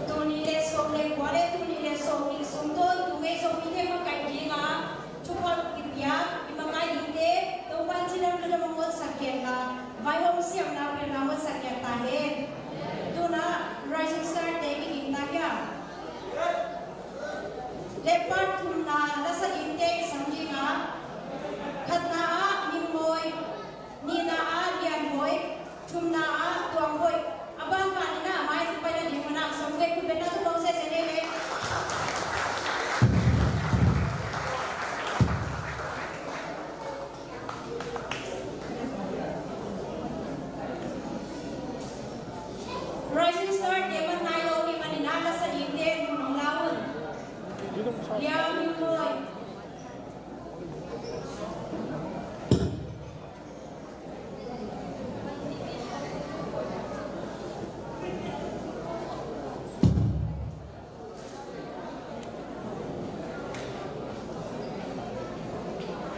Tul nih le sawm le kua le tul nih le sawm nih sung tawh tu-a Zomite makaih dingin thupha kipia i makai dingte Topa'n cidam ludam hong guansak kei inla, vaihawm siamna pilna hong guansak kei ta hen. Tu-in ah Rising Star te kiging ta hiam? Leopard thumna lasa dingte i sam ding a, khatna ah Mingmawi, nihna ah Lianmawi, thumna ah Tuangmawi. A bangbang in ah mai tung pai nading un ah sawm gei khut beng na thu bang sese nei le. Te man nai lo hi manin a lasa dingte mun hong la un. Liam Hing Hoih.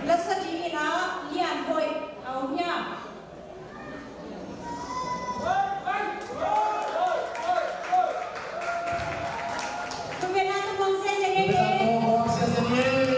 Lasa dingin a Lian Hoih a om hiam? Tua pen a tua mong sese ni.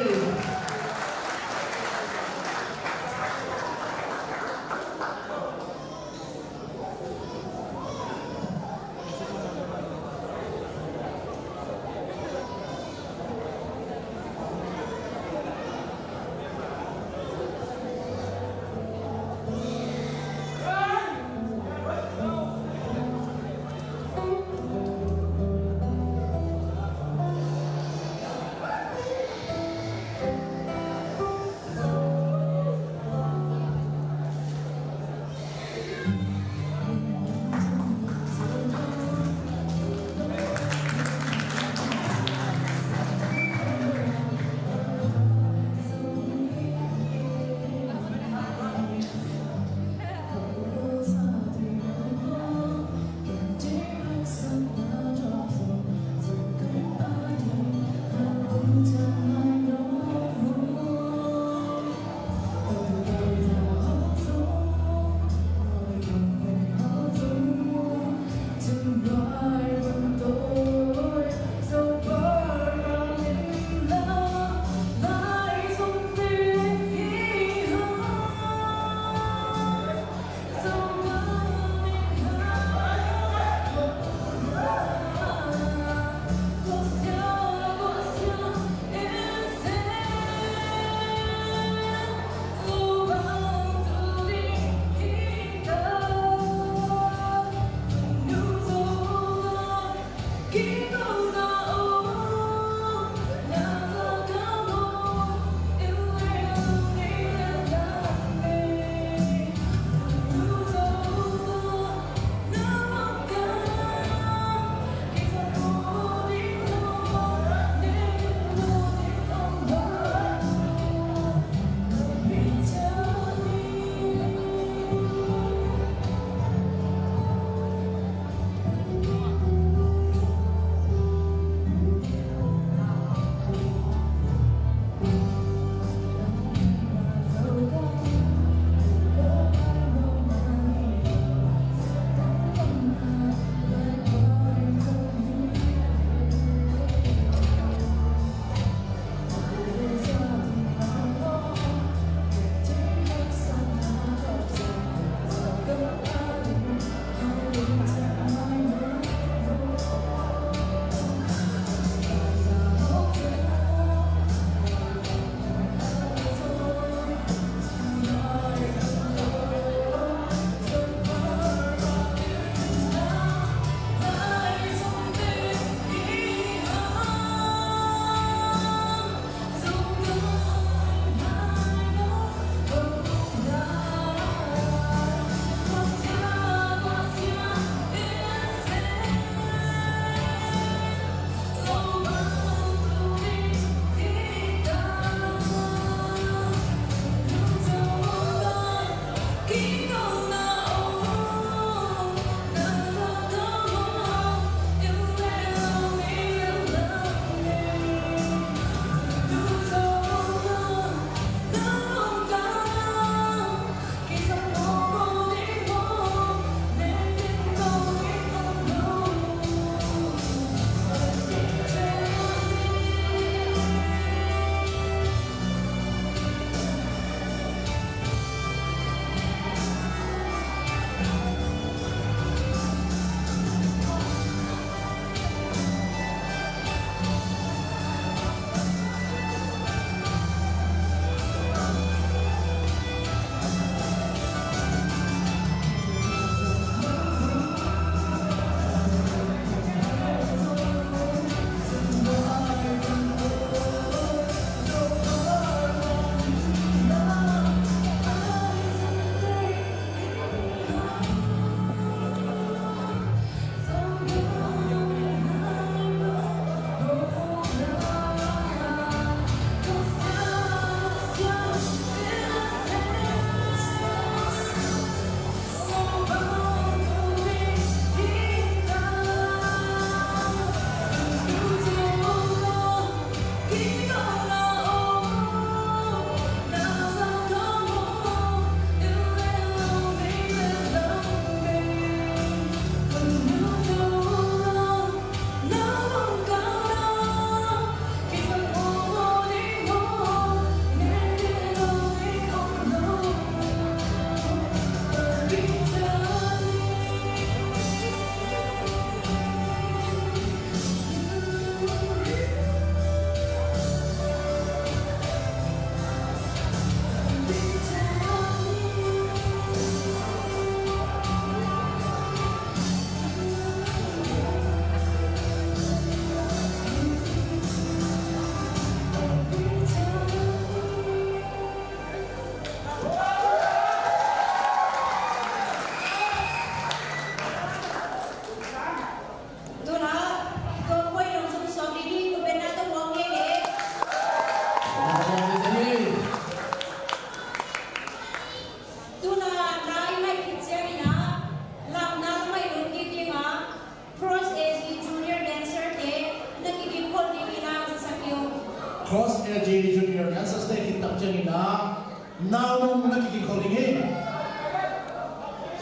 Cross L G Junior Youngsters Day khit tak ciangin ah, nau nung na kikin khol ding hi.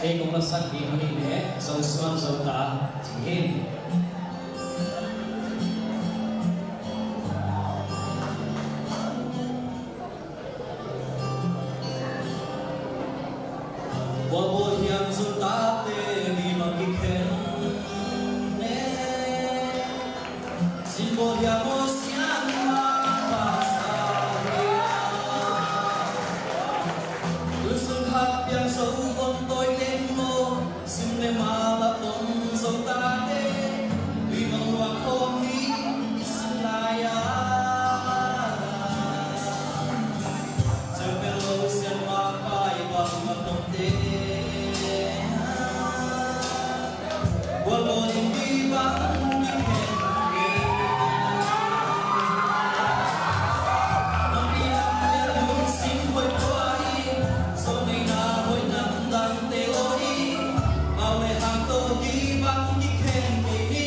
Ei kong la sak ding hi leh, Zo Suan Zo Ta ci hi. Bualbual hiam Zo Tate, mi bang kikhen ne. Sin bawl hiam aw siangma pasa hiam. Tusun khat piang Zo von tawi keng maw. Sim le mala pom Zo Tate, tui mang lua khawm hi i sim lai a. Ceu pe lo sian ma pai bang ma pom te. Bual bawl in di bang di khen. Nang pi lam le lung sim hoi tua hi. Zo nei na hoi nang dang te lo hi. Pau le hang to di bang di khen kei ni.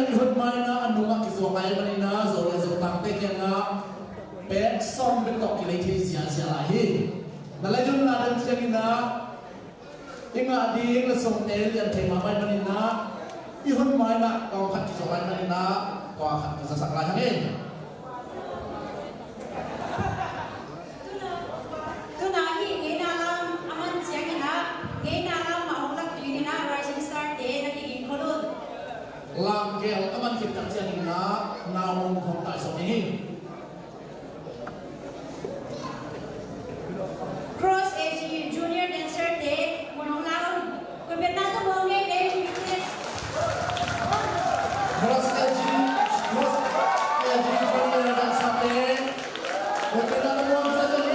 i hun maina a nungah kizuak lai maninah Zo le Zo tangte kiangah pek sawm bek tawh kilei thei ziahziah lai hi. Na lei dun na den cianginah i ngah ding le sawmte lian thei mahmah maninah i hun maina kong khat kizuak lai maninah kong khat ka zasak lai hang hi. Tuna hi ngeina lam a man cianginah ngeina lam a hong lak dinginah Rising Star te na kiging khol un. Lamgel a man khit tak cianginah nau hong hong taisawm hi. Cross A G Junior Dancer te mun hong la un. Koi petna tawh muang ngei ve. Cross A G, Cross A G Junior Dancer te koi petna tawh muang ngei ve.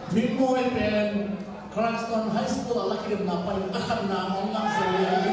Mingmawi pen Clarkston High School a la kidemna pan a khatna hong ngah zo hi.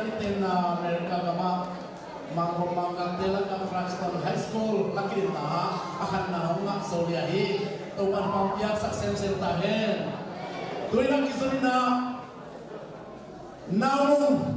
Iten, ah, America gamah mangkong mangkangte lakah Clarkston High School lakah a khatna hong ngah zo lian hi. Topa'n hong pampiaksak semsem ta hen. Tu-in a kizom in ah Naumung.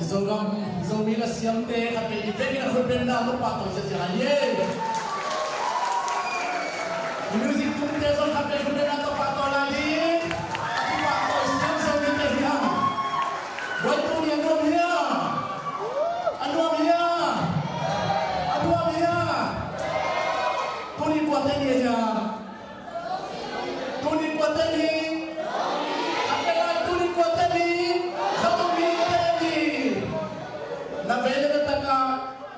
Zogam, Zomi la siamte khat peuh i vekin a khut beng na tawh pahtawi ziahziah lai ni. I music tumte zong khat peuh khut beng na tawh pahtawi lai ni. A kipahtawi siam Zomite hi hang. Tua tuni a nuam hia? A nuam hia? A nuam hia? Tuni kuate ni hia? Tuni kuate ni? Khat peuh lai, tuni kuate ni? Zomite ni. Na vei le na tak a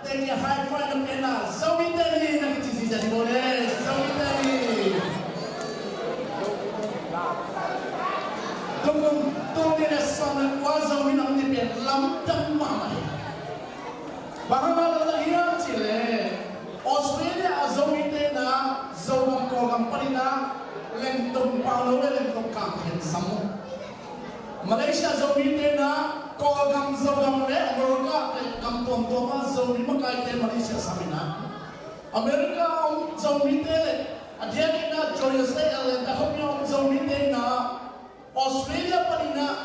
teng high five na piakna, Zomite ni na kici ziahziah ni bo le, Zomite ni. Tukum tul nih le sawm le kua Zomi Nam Ni pen lamdang mahmah hi. Bang hang a lamdang hiam cih leh Australia a Zomite in ah Zogam Kawlgam panin ah Lengtong paulo le Lengtong kang khensam uh. Malaysia Zomite in ah Kawlgam Zogam le America le gam tuamtuam ah Zomi makaite Malaysia sam in ah, America a om Zomite le a diakin ah Georgia State, Atlanta khawpi a om Zomite in ah Australia panin ah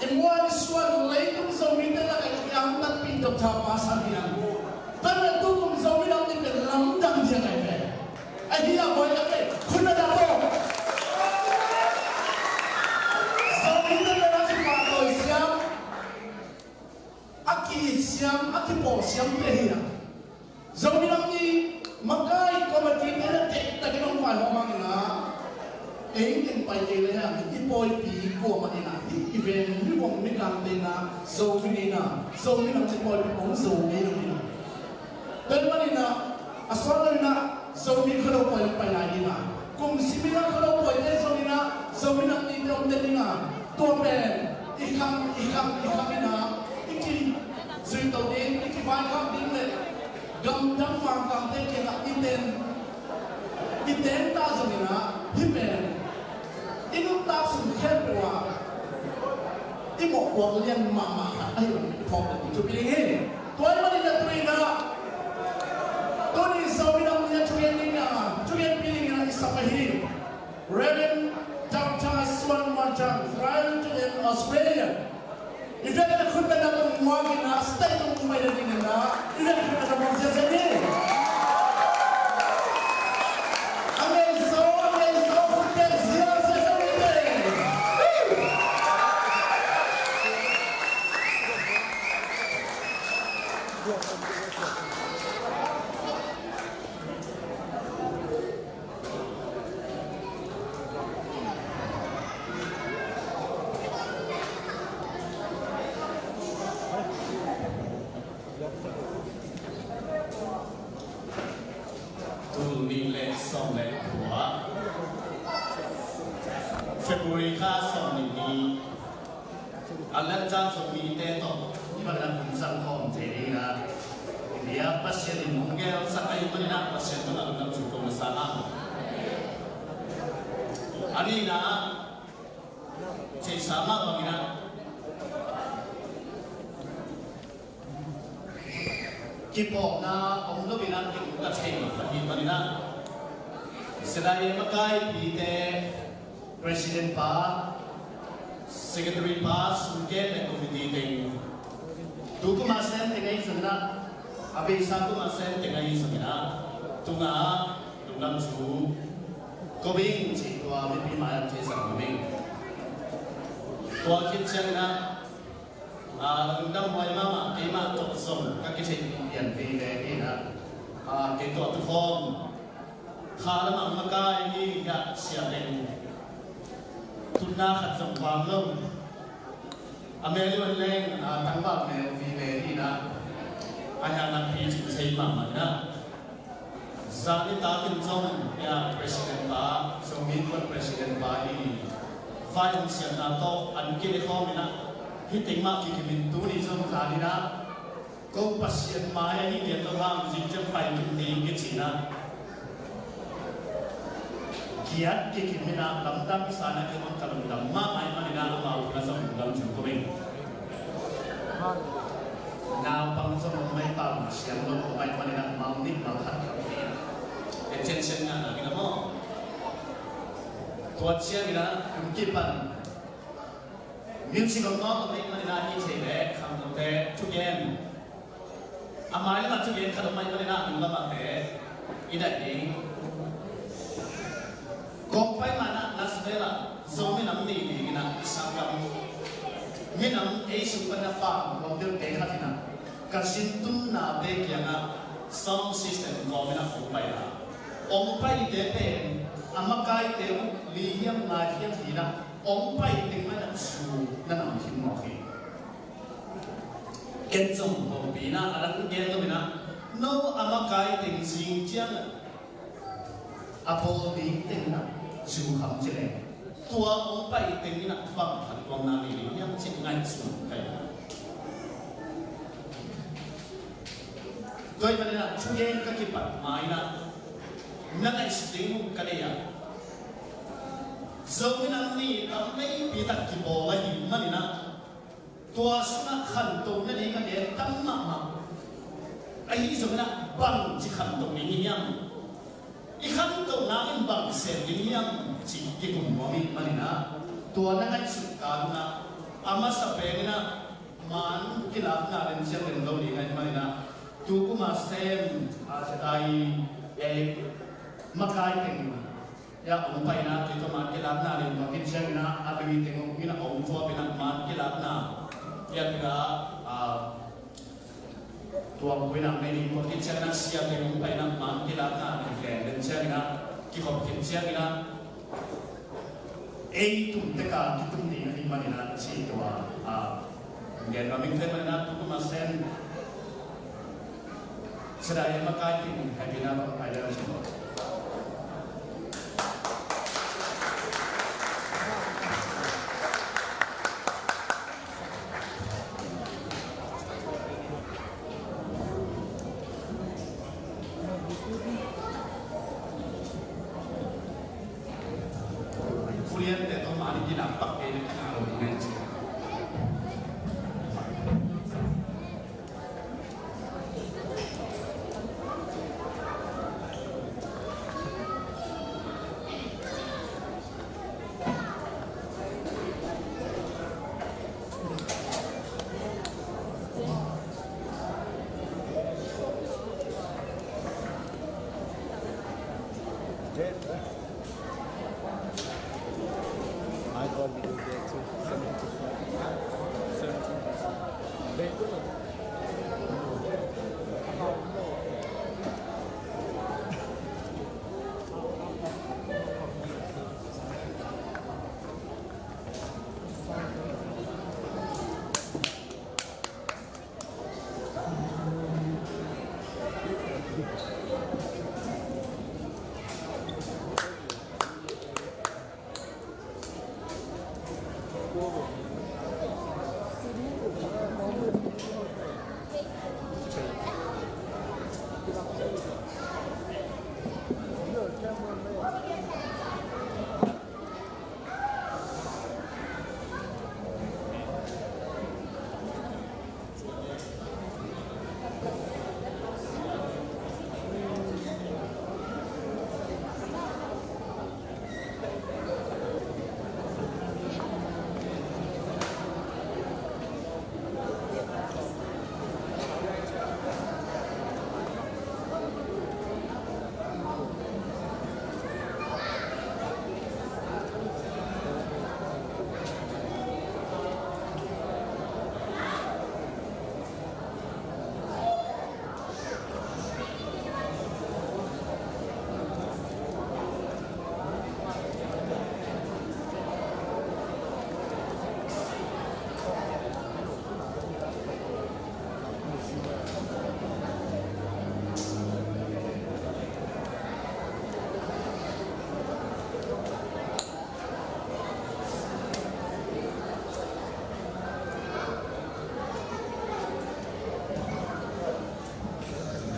i muan i suan leitung Zomite lakah i angtanpih Doctor Pa Sang hi hang. Tua ahih manin tukum Zomi Nam Ni pen lamdang diak ahi ve. Ahi a, buai a, khut beng na tawh. Zomite pen a kipahtawi siam, a ki-it siam, a kipawl siamte hi a. Zomi Nam Ni makai committee te na deihtakin hong vaihawm hangin ah, ei teng pai kei le hang i pawipi kuamah in ah, hih i veng mi vuang mi kangte in ah Zomi Nam Ni, Zomi Nam Ni pawipi hong zo ngei lo in ah. Tua ahih manin ah a suan lo in ah Zomi Khuado pawi hong pai lai ding a, kum sim in ah Khuado pawite zong in ah Zomi Nam Ni te hong tel ding a, tua pen i khang, i khang, i khang in ah i kizui to ding, i kivaikhak ding le gamdang vantangte kiangah i ten, i ten ta zong in ah hih pen i nuntak sung khempeuh ah i mawhpuak lian mahmah khat ahih manin i phawk ding thupi ding hi. Tua ahih manin ah tuni in ah, tuni Zomi Nam Ni a thugen ding a, thugenpih ding in ah i sap ahi Reverend Doctor Suan Muan Thang, Friar Tuition, Australia. I vekin a khut beng na tawh muak in ah, stage tawh muak in ah, i vekin a khut beng na tawh muak ziahziah ni. A ngei zaw, a ngei zaw, khut beng ziahziah zaw ni. Tul nih le sawm le kua, February kha sawmnih ni, a London Zomite tawh i bangin a hun zang khawm thei dingin ah, India Pasian in hong gelsak ahih manin ah Pasian tungah lungdam thu ko masa hang. A nihna ah, theihsa mah bangin ah, kipawlna om lo in ah, kei ka thei lo ahih manin ah, C L I A makaipite, President pa, Secretary pa, sungkep le committee teng, tu kum a sem teng ahi zongin ah, a beisa kum a sem teng ahi zongin ah, tungah lungdam thu ko ing ci, tua mipi mai-ah theisak nuam ing. Tua khit ciangin ah, a, lungdam huai mahmah keimah tawh zong ka kitheihpih pian veve in ah, a, kei tawh a tukhawm kha lamah makai hi, hiah siateng tutna khat zong vang lo. A mel uh leng, a, tangval mel vive hi in ah, a hiah nakpi cih thei mahmah in ah, zan nitak in zong, hiah president pa, Zomi Kuan president pa i vaihawmsiatna tawh an kile khawm in ah, hih teng mah kikim in tuni zong zan in ah, ko Pasian mai ahi lian lo hang, zing ciang pai kim ding kici in ah, kiat kikim in ah, lamdang sa in ah, kei bang ka lungdam mahmah ahih manin ah, amau tungah zong lungdam thu ko ing. Naupang zong om mai, pau siang lo om mai, manin ah, mal nih mal khat ka om hi. Attention ngah na hi na maw. Tua ciangin ah, hun kipan music om nawn lo ahih manin ah, i thei leh khang Te thugen. A mai lamah thugen khat om mah hi manin ah, a nung lamah te i daih ding. Kong pai manin ah Las Vegas ah Zo minam ni dingin ah i sanggam minam ei sung panin ah pang hong deuhte khat in ah ka sin tunna te kiangah sound system kawmin ah hong pai a, hong paite pen a makaite uh li hiam ngai hiam hi-in ah, hong pai teng mah in ah zu na nam khin mawk hi. Ken zong hopih in ah a dang gen lo in ah, no a makai teng zing ciang a bawl ding teng in ah zu kham ci leng, tua hong pai teng in ah bang phattuamna nei ding hiam cih ngaihsun ka hi. Tua ahih manin ah thugen ka kipat ma-in ah na ngaihsut ding uh ka deih a, Zo minam ni tam veipi tak kibawl ahih manin ah, tua sungah khanto nading a gen tam mahmah. Ahi zongin ah bangci khanto ding hi hiam? I khanto nangin bang sem ding hiam cih kikum nuam ahih manin ah, tua na ngaihsut kal un ah a masa pengin ah man kilakna len ciang len lo ding ahih manin ah, tu kum a sem a sedai ei makai teng ya hong paina kei tawh man kilakna ding tua khit ciangin ah a lui teng hong in ah hong thuap in ah man kilakna ya teng ah, ah, tua hong in ah mei ding tua khit ciangin ah sia teng hong paina man kilakna ding teng den ciangin ah kikhop khit ciangin ah ei tum tek a kitum ding ahih manin ah ci tua, ah, gen nuam ing thei manin ah tu kum a sem Sedai a makai teng happy na bang kai leu. Fulian te tong mani kina pak ke ni kina lo ni ngai ci. I got video there too. Seventeen. Seventeen.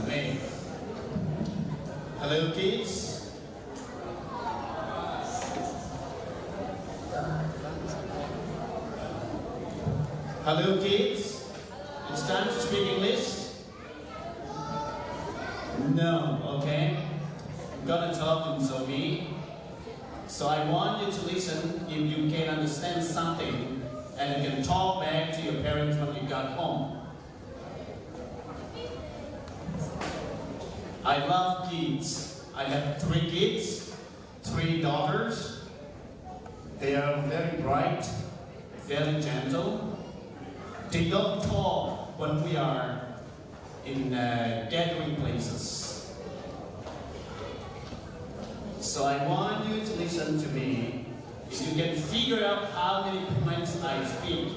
Amen. Hello, kids. Hello, kids. It's time to speak English. No, okay. I'm gonna talk in Zomi. So I want you to listen. If you can understand something, And you can talk back to your parents when you got home. I love kids. I have three kids, three daughters. They are very bright, very gentle. They don't talk when we are in uh, gathering places. So I want you to listen to me. If you can figure out how many points I speak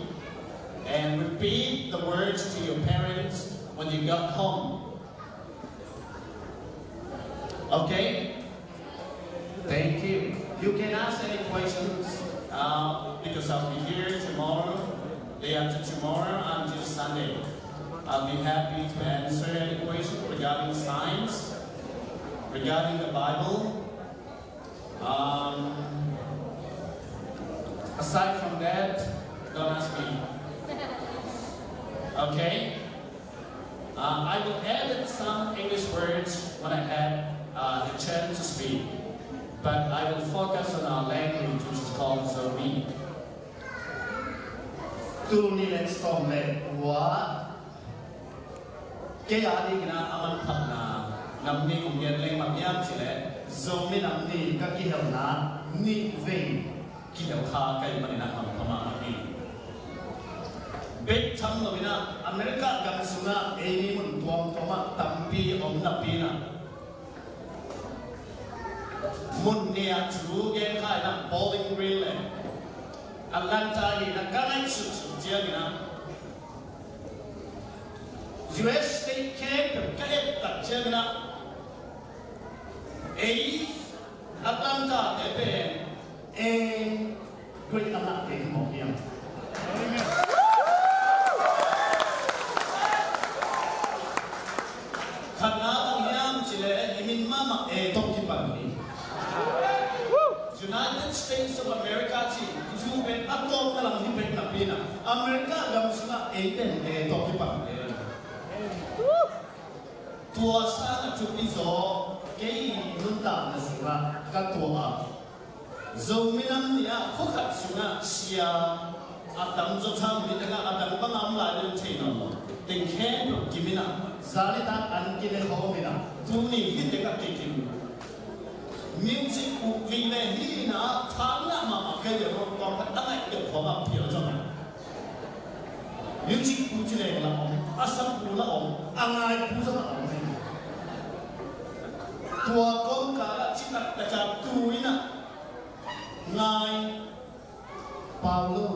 and repeat the words to your parents when you got home. Okay? Thank you. You can ask any questions uh, because I'll be here tomorrow, day after tomorrow, until Sunday. I'll be happy to answer any question regarding science, regarding the Bible. Um, aside from that, don't ask me. Okay? Uh, I will add some English words when I have uh, the chance to speak, but I will focus on our language, which is called Zomi. Tul nih le sawm le kua, kei a dingin a manphatna nam nih kong gen leng bang hiam cih leh Zomi Nam Ni ka kihelna nih vei kihel kha ka hih manin a hampha mahmah hi. Bek tham loin a America gam sungah ei mi mun tuamtuam ah tampi om napi-in a mun nih ah thu gen kha in a Bowling Green le Atlanta hi in a ka ngaihsut suk ciangin a U S state khempeuh ka et tak ciangin a ei Atlanta te pen ei great Atlanta te hi mawk hiam? Khatna bang hiam cih leh i min mahmah A tawh kipan hi. United States of America ci i thu pen a tawpna lam hi bek napi-in a America gam sungah ei pen A tawh kipan hi. Tua sangin a thupi zaw kei nuntakna sungah ka tuah a, Zomi Nam Ni ah khua khat sungah sia a tamzaw tham hi tengah a dang bang a om lai ding thei nawn lo. Teng khempeuh kimin a zan nitak an kile khawm in a tuni hi tengah kikim. Music uh vive hi in a thangah mahmah kei leh tua khat a ngaih deuh khawng a phial zong a. Music pu ci leng la om, a sa pu la om, a ngai pu zong la om. Tua kawmkal ah citak taka tu in a ngai pau lo.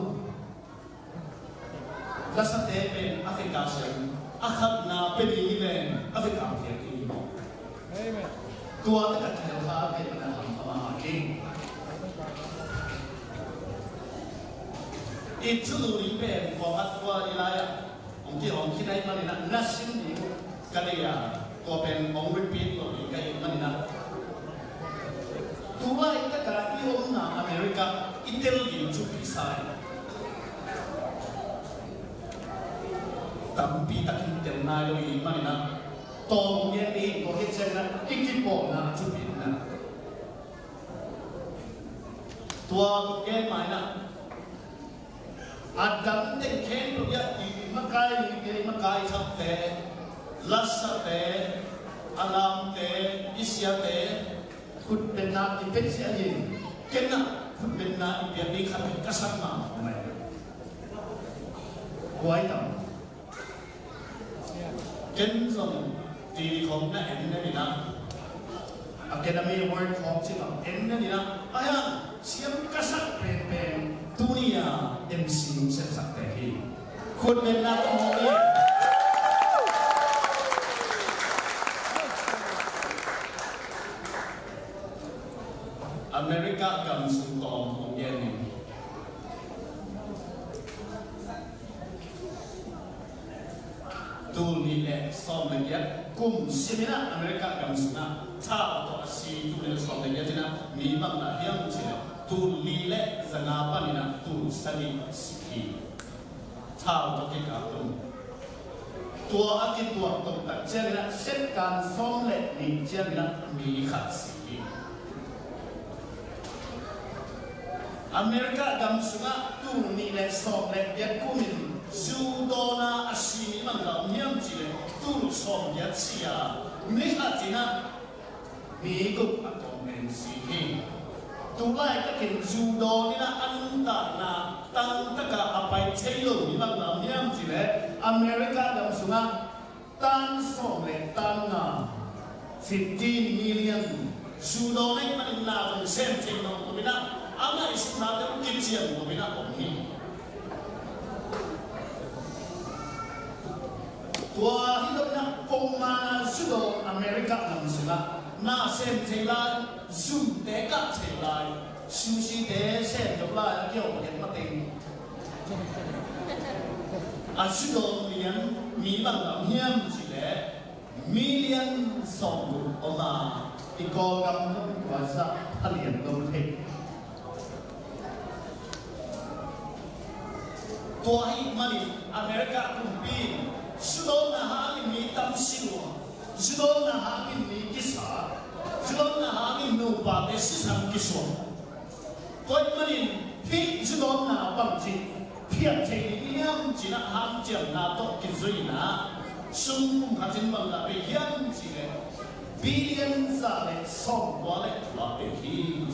Lasate pen Africa siam, a khatna pia ding hi leng Africa piak ding hi. Tua taka kihel kha kei pen a hampha mahmah kei. I thulu ding pen pawlkhat tua i lai-ah hong kihawm khin ahih manin ah na sim ding ka deih a, tua pen hong repeat lo ding ka hih manin ah tu laitak a i omna America i tel ding thupi sa hi. Tampi takin tel nai lo i hih manin ah tawm hong gen ding, tua khit ciangin ah i kipawlna thupi in ah tua kong gen ma in ah a dang teng khempeuh ah i makai, i makai thakte, lasate, a lamte, i siate khutbetna i pia ziau hi. Ken ah khutbetna i piak ding khat ka sak mahmah. Kua i tam? Ken zong T V khawng na en na ni na, Academy Award khawng ci bang en na ni na, a hiang siam ka sak penpen tuni a M C sepsak te hi. Khutbetna ka hawm hi. America gam sung tawm hong gen in. Tul nih le sawm le giat kum simin ah America gam sungah thau tawh a si tul nih le sawm le giat in ah mi bang na hiam cih leh tul nih le za nga panin ah tul sagih si hi. Thau tawh kikap tung. Tua a kituak tung tak ciangin ah second sawm le nih ciangin ah mi khat si hi. America gam sungah tul nih le sawm le giat kumin zu dawn a si mi bang om hiam cih leh tul sawm giat si a, mi khat in ah mi guk a tawm pen si hi. Tu laitakin zu dawn in ah a nuntakna tangtaka a pai thei lo mi bang om hiam cih leh America gam sungah tan sawm le tan nga, fifteen million, zu dawn ahih manin na zong sem thei nawn lo in ah, a ngaihsutnate uh kician lo in ah om hi. Tua hi lo in ah, pongmana zu dawn America gam sungah na sem thei lai, zumte kah thei lai, sushi-te sem zo lai, a kiau paket mateng. A zu dawn lian mi bang om hiam cih leh million sawm guk om a, i Kawlgam kum tua zah a lian lo thei. Tua ahih manin America kumpi in zu dawnna hangin mi tam si lua, zu dawnna hangin mi kisa, zu dawnna hangin nupate sisan kisuang. Tua ahih manin hih zu dawnna bangci phiat thei ding hiam cih in ah hanciamna tawh kizui in ah, sum kum khat in bang za pia hiam cih leh billion za le sawmkua le kua pia hi.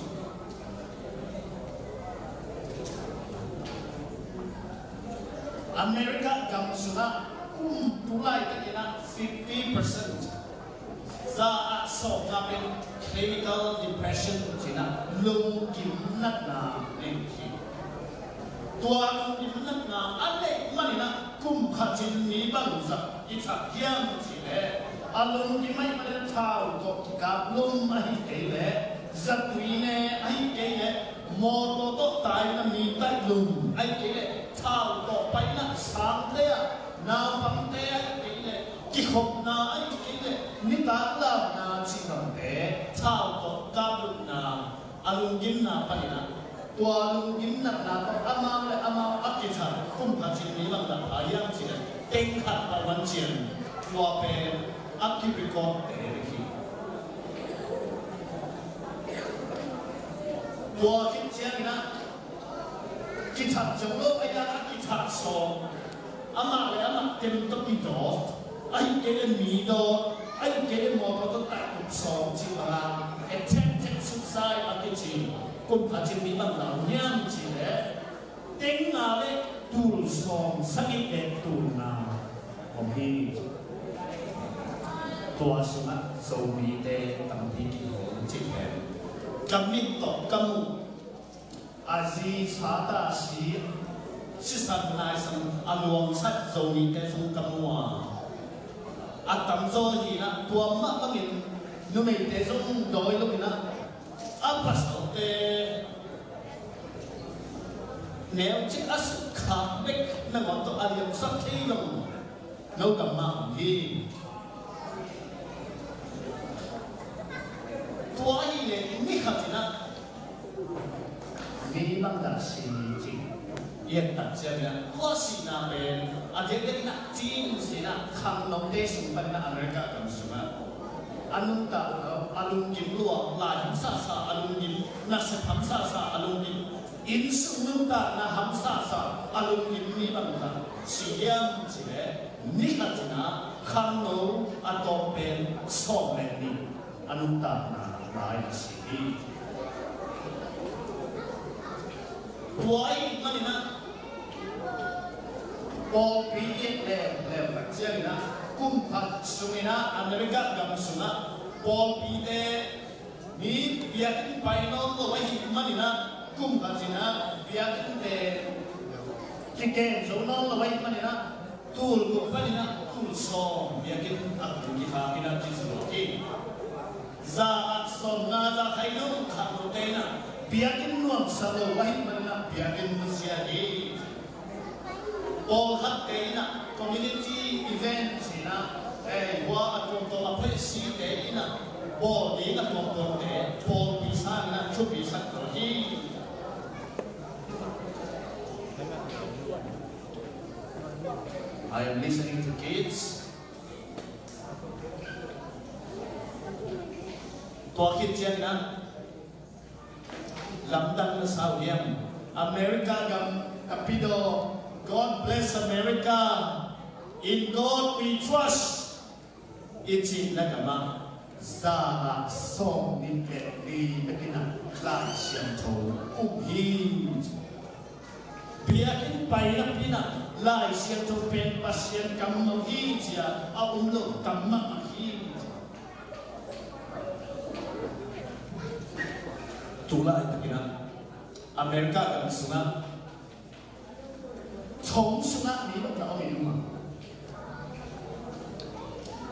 America gam sungah kum tu laitakin ah fifty percent, za ah sawmna pen clinical depression cih in ah lunggim natna nei hi. Tua lunggim natna a neih manin ah kum khat in mi bangzah i that hiam cih leh, a lunggim ahih manin ah thau tawh kikap lum ahih kei leh, zatui ne ahih kei leh, mawtaw tawh tai in ah mi taih lum ahih kei leh, thau tawh pai in ah sangte ah, naupangte ahih kei leh, kikhopna ahih kei leh, nitak lamna cih bangte, thau tawh kap lutna, a lunggimna panin ah, tua lunggim natna tawh amau le amau a kithat kum khat in mi bangzah pha hiam cih leh, teng khat pai van cian, tua pen a ki-record te bek hi. Tua khit ciangin ah, kithat zo lo a, a kithat sawm, amah le amah tem tawh kidawt, ahih kei leh mi dawt, ahih kei leh mawtaw tawh taih sawm cih bang a, attempted suicide a kici, kum khat in mi bangzah om hiam cih leh, teng nga le tul sawm sagih le tul nga om hi. Tua sungah Zomite tampi kiho cih pen ka mit tawh ka muh, a zi sata si, sisan naisan a luangsak Zomite zong ka mu a, a tamzaw hi in ah, tua mah bangin numeite zong dawi lo in ah, a pasalte neucik a sukkhak bek nangawn tawh a liamsak thei lo. No kam mah om hi. Tua ahih leh ni khat in ah mi bangzah si cih i et tak ciangin ah, tua sihna pen a diakdiak in ah teen sihna, khangnote sung panin ah America gam sungah a nuntak lo, a lunggim lua, lai hamsasa a lunggim, nasep hamsasa a lunggim, innsung nuntakna hamsasa a lunggim mi bangzah si hiam cih leh, ni khat in ah khangno a tawm pen sawm le nih a nuntakna lai a si hi. Tua ahih manin ah pawlpi i et leuleu tak ciangin ah, kum khat sungin ah America gam sungah pawlpite mi biakinn pai nawn lo ahih manin ah, kum khat in ah biakinnte kikem zo nawn lo ahih manin ah, tul guk panin ah tul sawm biakinn a kum kikhak in ah kizuak hi. Za ah sawmnga za khaina khangnote in ah biakinn nuamsa lo ahih manin ah biakinn nusia hi. Pawlkhatte in ah community event in ah, eh, hua a tuamtuam a phaisite in ah bawl ding a tuamtuamte pawlpi sangin ah thupi sak lo hi. I am listening to kids. Tua khit ciangin ah lamdang na sa uh hiam? America gam tapidaw, God bless America, in God we trust i cihna gamah zan ah sawmnih le li takin ah Lai Siangtho um hi. Biakinn paina pinah Lai Siangtho pen Pasian kammal hi ci-a a um lo kammal hi. Tulai takin ah America gam sungah thong sungah mi bang na om in um a.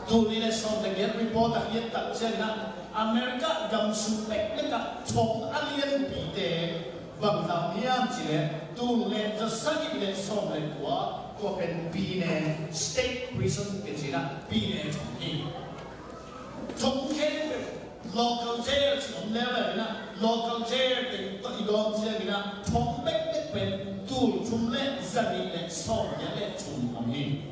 Tul nih le sawm le giat report ah i et tak ciangin ah America gam sung bekbek ah thong a lianpite bang za hiam cih leh tul nih le za sagih le sawm le kua, tua pen pine, state prison kici-in ah pine thong hi. Thong khempeuh, local jail ci om leuleu in ah, local jail teng tawh i gawm ciangin ah thong bekbek pen tul thum le za nih le sawm giat le thum om hi.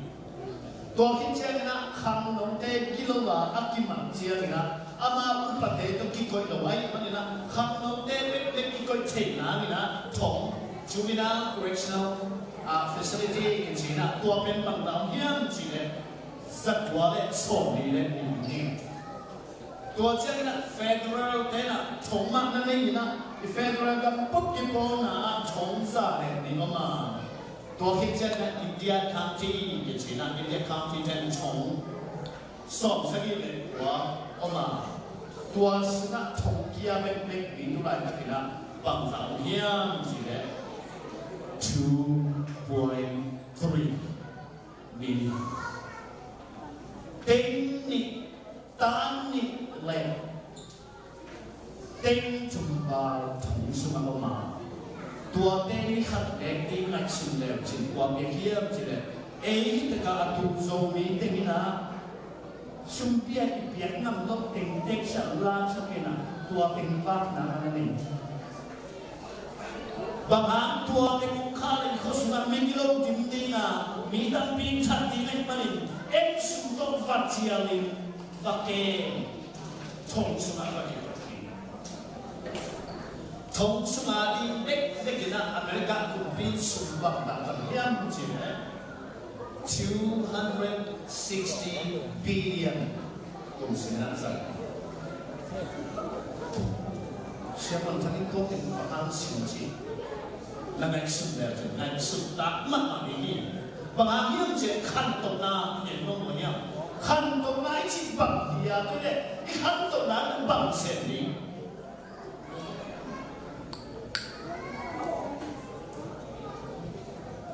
Tua khit ciangin ah khangnote gilo a a kimat ciangin ah ama upate tawh kikoih lo ahih manin ah khangnote bekbek kikoih theih nadingin ah thong, juvenile correctional, ah, facility kici-in ah, tua pen bang za hiam cih leh za kua le sawmli le nih hi. Tua ciangin ah federal te in ah thong mah na nei in ah, i federal gam put kipawlna ah thong za le nih om a. Tua khit ciangin ah Indian County kici-in ah, Indian County ten thong sawm sagih le kua om a. Tua sungah thong kia bekbek mi tulai takin ah bang za om hiam cih leh two point three million. Teng nih, tan nih le teng thum val thong sungah om a. Tuate ni khat bek i ngaihsun leu cin kua pia hiam cih leh, ei hi takah a tu Zomi teng in ah sum piak i piak ngam loh teng teksa laksak in ah tua teng vakna na nei. Bang hang tua teng hong khak leh i khua sungah mi gilo dim ding a, mi tampi in that ding ahih manin eng sum tawh va cial in va kem, thong sungah va kem. Thong sungah ding bekbek in ah America kumpi in sum bang dah hiam cih leh two hundred sixty billion kum sungah zat. Siapa thangin kau tengok bang hang sum cih. Na ngaihsun leh cih, ngaihsun tak mahmah ding hi. Bang hang hiam cih leh khantohna en mawkmawk hiam? Khantohna i cih bang hiam cih leh i khantohna bang sem ding?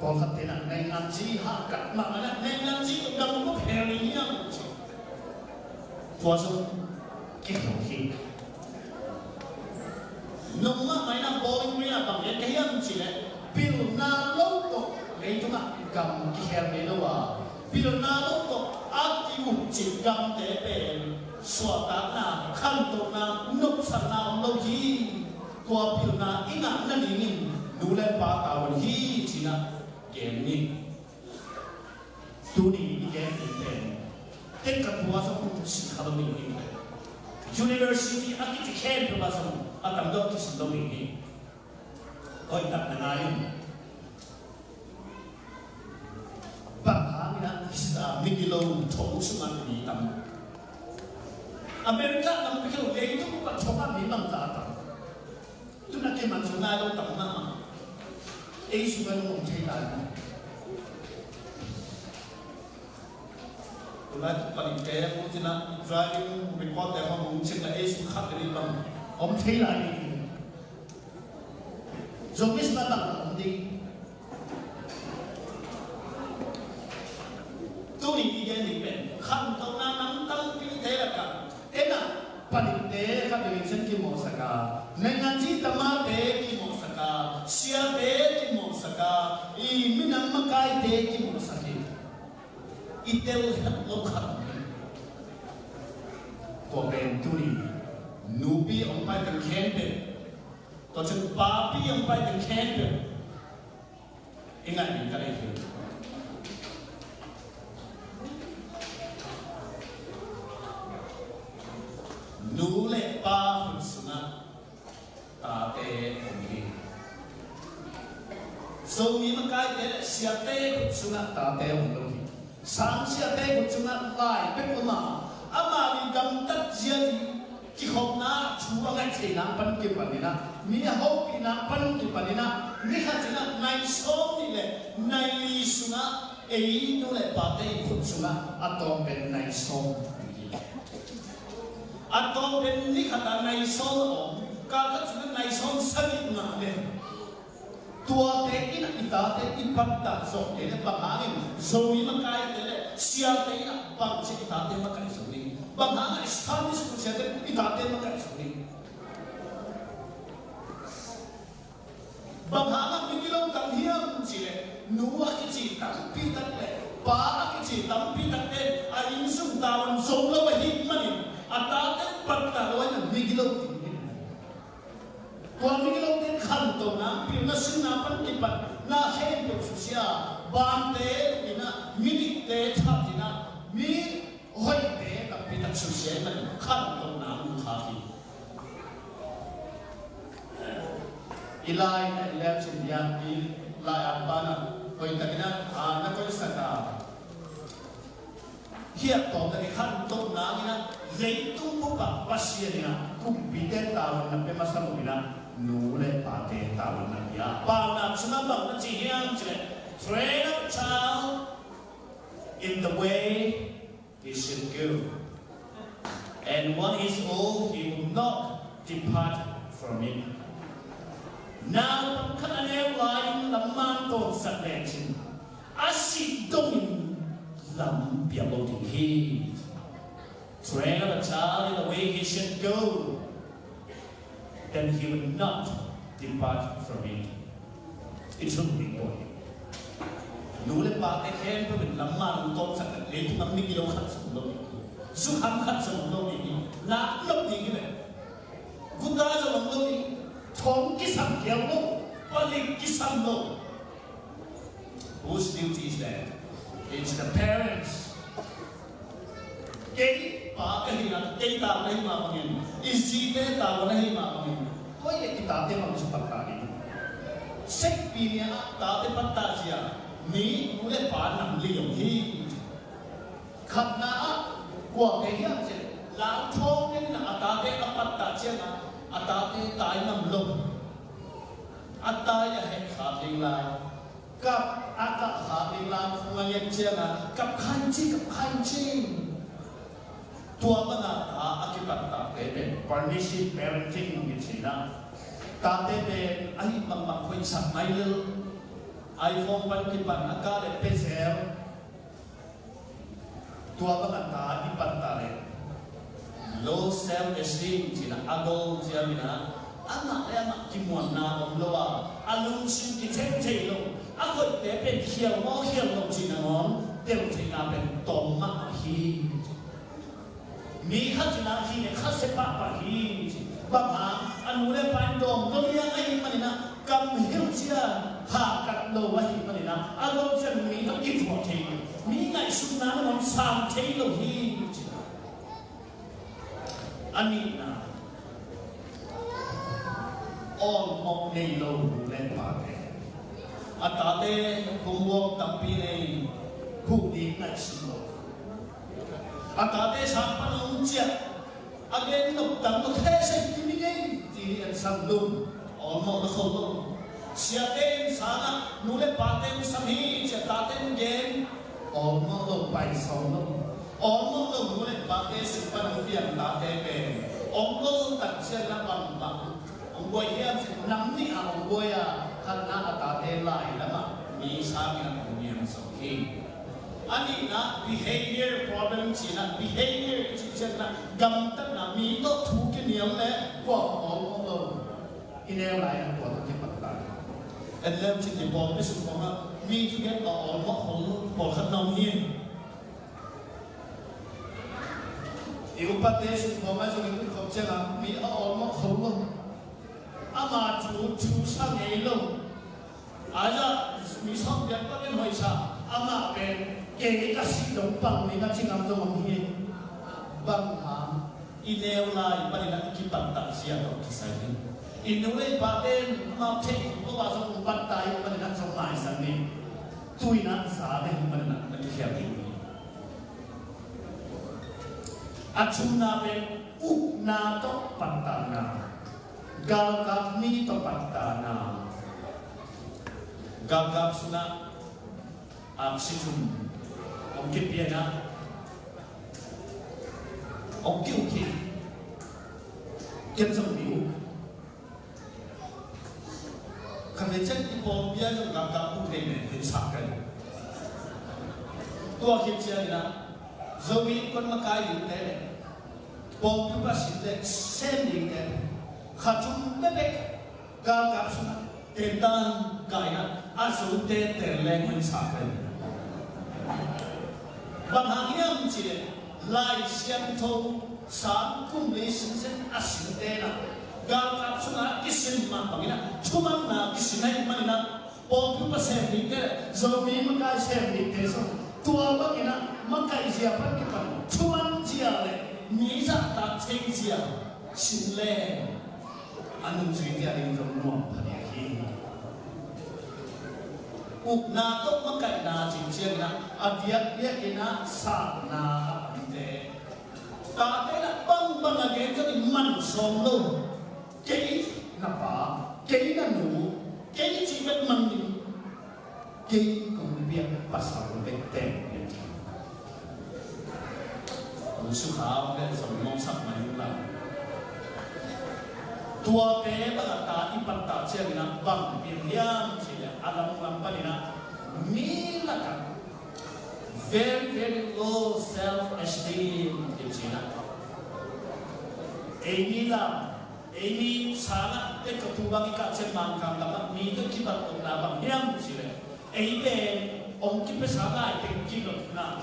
Pawlkhat te in ah nainganzi hahkat mahmah in ah nainganzi tawh gam kua phel ding hiam cih. Tua zong kihel hi. Nungmah mai na Bowling Green ah bang gen ka hiam cih leh, pilna lo tawh leitungah gam kihel ngei lo a, pilna lo tawh a ki-ukcip gamte pen suahtakna, khantohna, nopsakna om lo hi. Tua pilna i ngah nadingin nu le pa tavuan hi ci-in ah gen ni. Tuni i gen ding pen, tek ka tua zong kisin kha lo ding hi. University a kici khempeuh ah zong a tam deuh kisin lo ding hi. Hoih tak na ngai in. Bang hangin ah, ah, mi gilo thong sungah mi tam? America lam peuh leitung bup ah thong ah mi bang za tam? Tu-in a kiman zong nai lo tam mahmah. Ei sungah zong om thei lai. Tonight, paningte, hong cin a, driving record te hong cin a, ei sung khat le nih bang om thei lai ni. Zomi sungah bang om ding. Tuni i gen ding pen, khantohna nam tampite lakah, en ah, paningte khat le nih cin kimawhsak a, nainganzi tamate kimawhsak a, siate kimawhsak a, i minam makaite kimawhsak hi. I tel het lo khat om hi. Tua pen tuni nupi hong pai teng khempeuh, tua ciang papi hong pai teng khempeuh i ngaih ding ka deih hi. Nu le pa hun sungah tate om hi. Zomi makaite le siate khut sungah tate om lo hi. Sang siate khut sungah lai bek om a, amau i gamtat zia ding kikhopna thu a ngaih theihna pan kipanin ah, mi a hopihna pan kipanin ah, ni khat in ah nai sawm nih le nai li sungah ei nu le pate i khut sungah a tawm pen nai sawm. A tawm pen ni khat a nai sawm a om, kal khat sungah nai sawm sagih ngah le. Tuate in ah i tate i pattah zawh kei le, bang hangin Zomi makaite le siate in ah bang ci i tate makaih zo ding? Bang hangin Sunday school siate i tate makaih zo ding? Bang hangin migilo tam hiam cih leh, nu a kici tampi tak le pa a kici tampi takte a innsung tavuan zo lo ahih manin a tate pattah lo a, migilo ding hi. Tua migilote khantohna, pilna sinna pan kipan na khempeuh susia, bante in ah, midikte that in ah, mi hoihte tampi tak susia in ah khantohna mu kha hi. I lai na i leu cin diak i lai a pana hoih takin ah na koihsak a. Hiah tawm tak i khantoh nangin ah leitung bup ah Pasian in ah kumpite tavuanna pia masa lo in ah, nu le pate tavuanna pia. Paunak sungah bang na ci hiam cih leh, train up a child in the way he should go, and when he's old, he will not depart from it. Naupang khat a neu lai-in lam man tawnsak lecin a sih dongin lam pial lo ding hi. Train up a child in the way he should go, then he will not depart from it. I thum ding pawi. Nu le pate khempeuh in lam man tawnsak le, leitung a migilo khat zong lo ding hi. Zukham khat zong lo ding hi. Nak lo ding hi ve. Guta zong lo ding. Thong kisam kei lo. Palik kisam lo. Whose duty is that? It's the parents. Kei pa ka hihna, kei tavuan ahi mah bangin, i zite tavuan ahi mah bangin, koi le i tate bang suk pan ta ding? Sekpi ni a tate pattah zia, mi nu le pa nam li om hi. Khatna ah kua kei hiam cih leh, lau thawng in a tate a pattah ciangin a tate tai ngam lo. A tai a heh kha ding lai. Kap a kap kha ding lai, phung a nget ciangin kap kha in ci, kap kha in ci. Tua bangin ta a kipattahte pen permissive parenting i ci in ah, tate pen ahi bangmah hoihsak mai lel. iPhone pan kipan a ka le pezel. Tua bangin ta i pattah leh low self esteem ci in ah, a gol ciam in ah, amah le amah kimuanna om lo a, a lungsim kithei thei lo, a hoihte pen khial maw khial lo cih nangawn tel theihna pen tawm mah hi. Mi khat in ah hi le khat se pahpah hi. Bang hang, a nu le pa in dawm lo liang ahih manin ah, kam hilh cia hakat lo ahih manin ah, a lo ciang mi tawh kithuah thei lo, mi ngaihsutna nangawn sang thei lo hi. A nihna, awlmawh nei lo nu le pate. A tate homework tampi nei, huh ding ngaihsun lo. A tate sang pan hong ciah, a gen nop tam lo, thei sei kimi ngei, ci hi. En sang lum, awlmawh na khol lo. Siate in sangah nu le pate hong sam hi, ci a tate in gen, awlmawh lo, pai sawm lo. Awlmawh lo nu le pate sung pan hong piang tate pen, hong gol tak ciang na bang bang hong buai hiam cih leh, nam nih a hong buai a, khatna a tate lai lamah mi sangin a hong niam zo hi. A nihna, behavior problem ci in ah, behavior i cih ciangin ah gamtatna, mi tawh thu kiniam le kua awlmawh lo. I neu lai-in tua tawh kipat lai. En leu cin i pawlpi sung khawngah mi thugen a awlmawh khol lo pawlkhat na om hi. I upate sung khawngah zong i tun khop ciangah mi a awlmawh khol lo. Ama thu, thu sa ngei lo. Ahi zah mi sawm piak bangin hoihsa, amah pen kei ka sih dong pang ni na ci ngam zong om hi. Bang hang, i neu lai panin ah i kipattah zia tawh kisai hi. I nu le i pate in amau theih khum lo a zong hong panta hi, hong panin ah zong maisak ni. Tu-in ah za ding hong panin ah na kikhial ding hi. A thumna pen ukna tawh pantakna. Galkap mi tawh pantakna. Galkap sungah aksi thum hong kipia in ah hong ki-uk hi. Ken zong mi uk. Khat vei ciang i pawlpi ah zong galkap uk thei men, hoih sa kei. Tua khit ciangin ah Zomi innkuan makai dingte le pawlpi upa sin le sem dingte le kha thum bekbek galkap sungah tentan kah in ah a Zote tel leng hoih sa kei. Bang hang hiam cih leh Lai Siangtho sang kum li sinsen a sinte in ah galkap sungah kisin mah bangin ah thumanna kisin ahih manin ah pawlpi upa sem dingte le Zomi makai sem dingte zong tua bangin ah makaih zia pan kipan thuman zia le mi zahtak thei zia sin le a nungzuite a ding zong nuam pha ding hi. Ukna tawh makaihna cih ciangin ah a diakdiakin ah sakna a pante. Tate in ah bangbang a gen zongin man sawm lo. Kei na pa, kei na nu, kei cih bek man ding. Kei kong biak pasal bek teng biak. Kong sukha bek zong mawngsak mah in la. Tuate bang a ta i pattah ciangin ah bang piang hiam cih leh a lamlam panin ah mi lakah very, very low self esteem kicina. Ei mi lam Ei mi sangah tek ka thu bang i kah cian Mankhang lamah mi tawh kibat tawh na bang hiam cih leh ei pen hong kipia sa lai teng kilotna.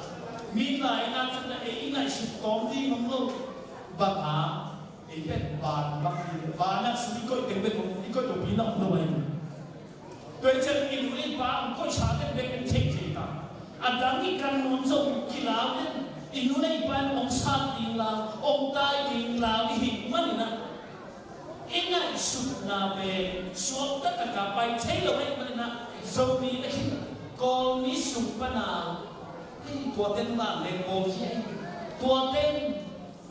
Mi lai na cihna ei i ngaihsut kawm ding om lo. Bang hang ei pen ban bang hi le banah sum i koih teng bek om, i koih lopi na om lo ahi. Tua hi ciang i nu le i pa hong koihsa pen bek en theithei ta. A dang i kan nuam zong kilau den, i nu le i pa in hong sat ding lau, hong tai ding lau i hih manin ah i ngaihsutna pen suakta taka pai thei lo ahih manin ah Zomi le khin Kawlmi sung pana hei tuate in vanleng bawl hi, tuate in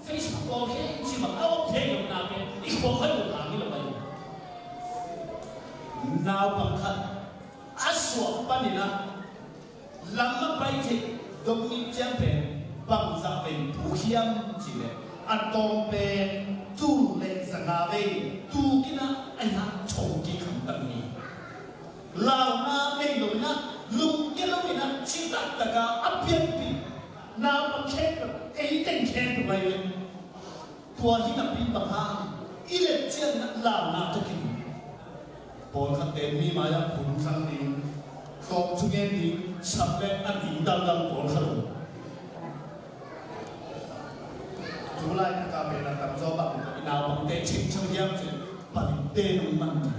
Facebook bawl hi, ci bang a om thei lo na pen i khua khoi lo hang hi lo mai. Naupang khat a suak panin ah lam a pai thei dong mi ciang pen bangzah vei puk hiam cih leh a tawm pen tul le za nga vei tuk in ah a hiang tho kik khamtam ni. Launa nei lo in ah, lungkia lo in ah, citak taka a pianpih naupang khempeuh ei teng khempeuh ahi ve. Tua hi napi bang hang i let ciangin ah launa tawh kiding. Pawlkhatte mi mai-ah hun khang ding, tawm thungen ding, sap le a ding daldal pawlkhat lo. Tulai taka pen a tamzaw bang i naupangte chengchang hiam cih leh palitte nong man ding.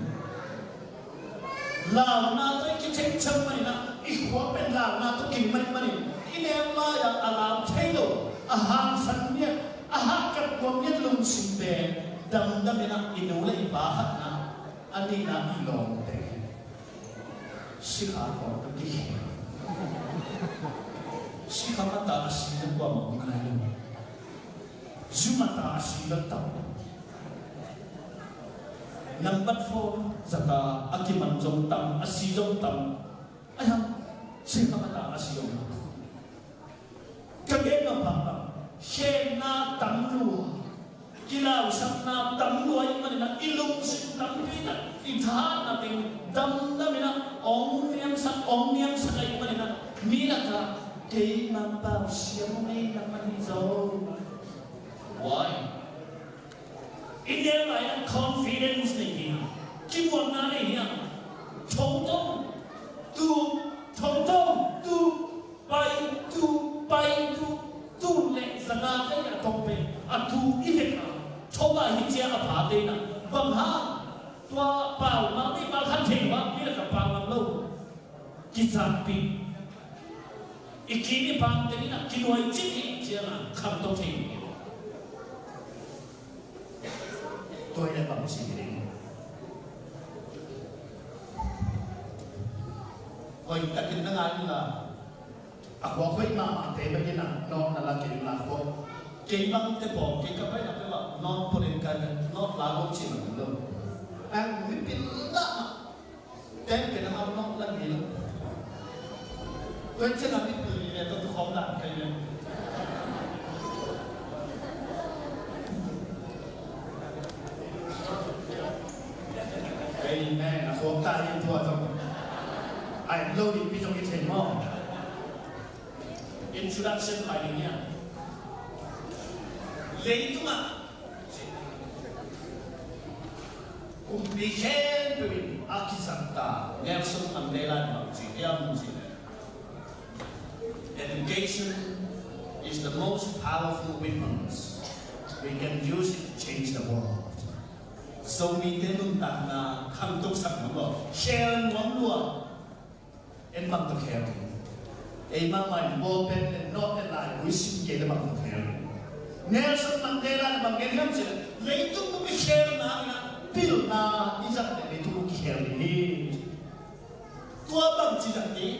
Launa tawh i kichengchang manin ah i khua pen launa tawh kiding manin manin i neu lai-ah a lau thei lo, a hangsan miat, a hahkat kua miat lungsim pen damdam in ah i nu le i pa khatna a nihna i lawmte. Sikha khawng ka kikhen. Sikha mata a si na kuamah om nai lo. Zu mata a si na tam. Nambat four zata a kiman zong tam, a si zong tam. Ai hang, sikha mata a si om. Ka gen nop pah bang, khenna tam lua, kilausakna tam lua ahih manin ah i lungsim tampi tak, i thahatna teng damdam in ah ong niamsak, ong niamsak ahih manin ah mi lakah kei Mangpau siam ong ei lam ahi zaw. Why? I neu lai-in ah confidence nei hi hang, kimuanna nei hi hang. Thotho, tu, thotho, tu, pai, tu, pai, tu, tu le zanga kai a tong pen a tu i vek a tho a hi cia a phate in ah bang hang tua pau mang nei pau khan thei lo a mi lakah pau mang lo. Kizatpih i ki i pam teng in ah kinuai cik i ciangin khangto thei. Tua hi leh bang ci hi ding? Hoih takin na ngai inla, a khuak hoih mahmahte bek in ah nawt na la kei inla, khuak kei bangte pawl, kei ka paina peuh ah nawt pulin kai bek, nawt la lo cih man lo. Ang mipil dah mah, ten pen a hau nawt la ngei lo. Tua ciang a mipil nih le tua tu khawm dan kai bek. Amen. A khuak ta hi tua zong. Ai lo ding pi zong i thei maw? Introduction lai ding hiam? Leitungah kumpi khempeuh in a kizang ta Nelson Mandela in bang ci hiam cih leh, education is the most powerful weapons. We can use it to change the world. Zomite nuntakna khangto sak nuam lua, khel nuam lua. En bang tawh khel ding? Ei mahmah in ball pen le nawt le lai buai sim kei le bang tawh khel ding? Nelson Mandela in bang gen hiam cih leh, leitung bup i khelna in ah pilna i zat leh leitung bup kikhel ding hi. Tua bang ci zat ding?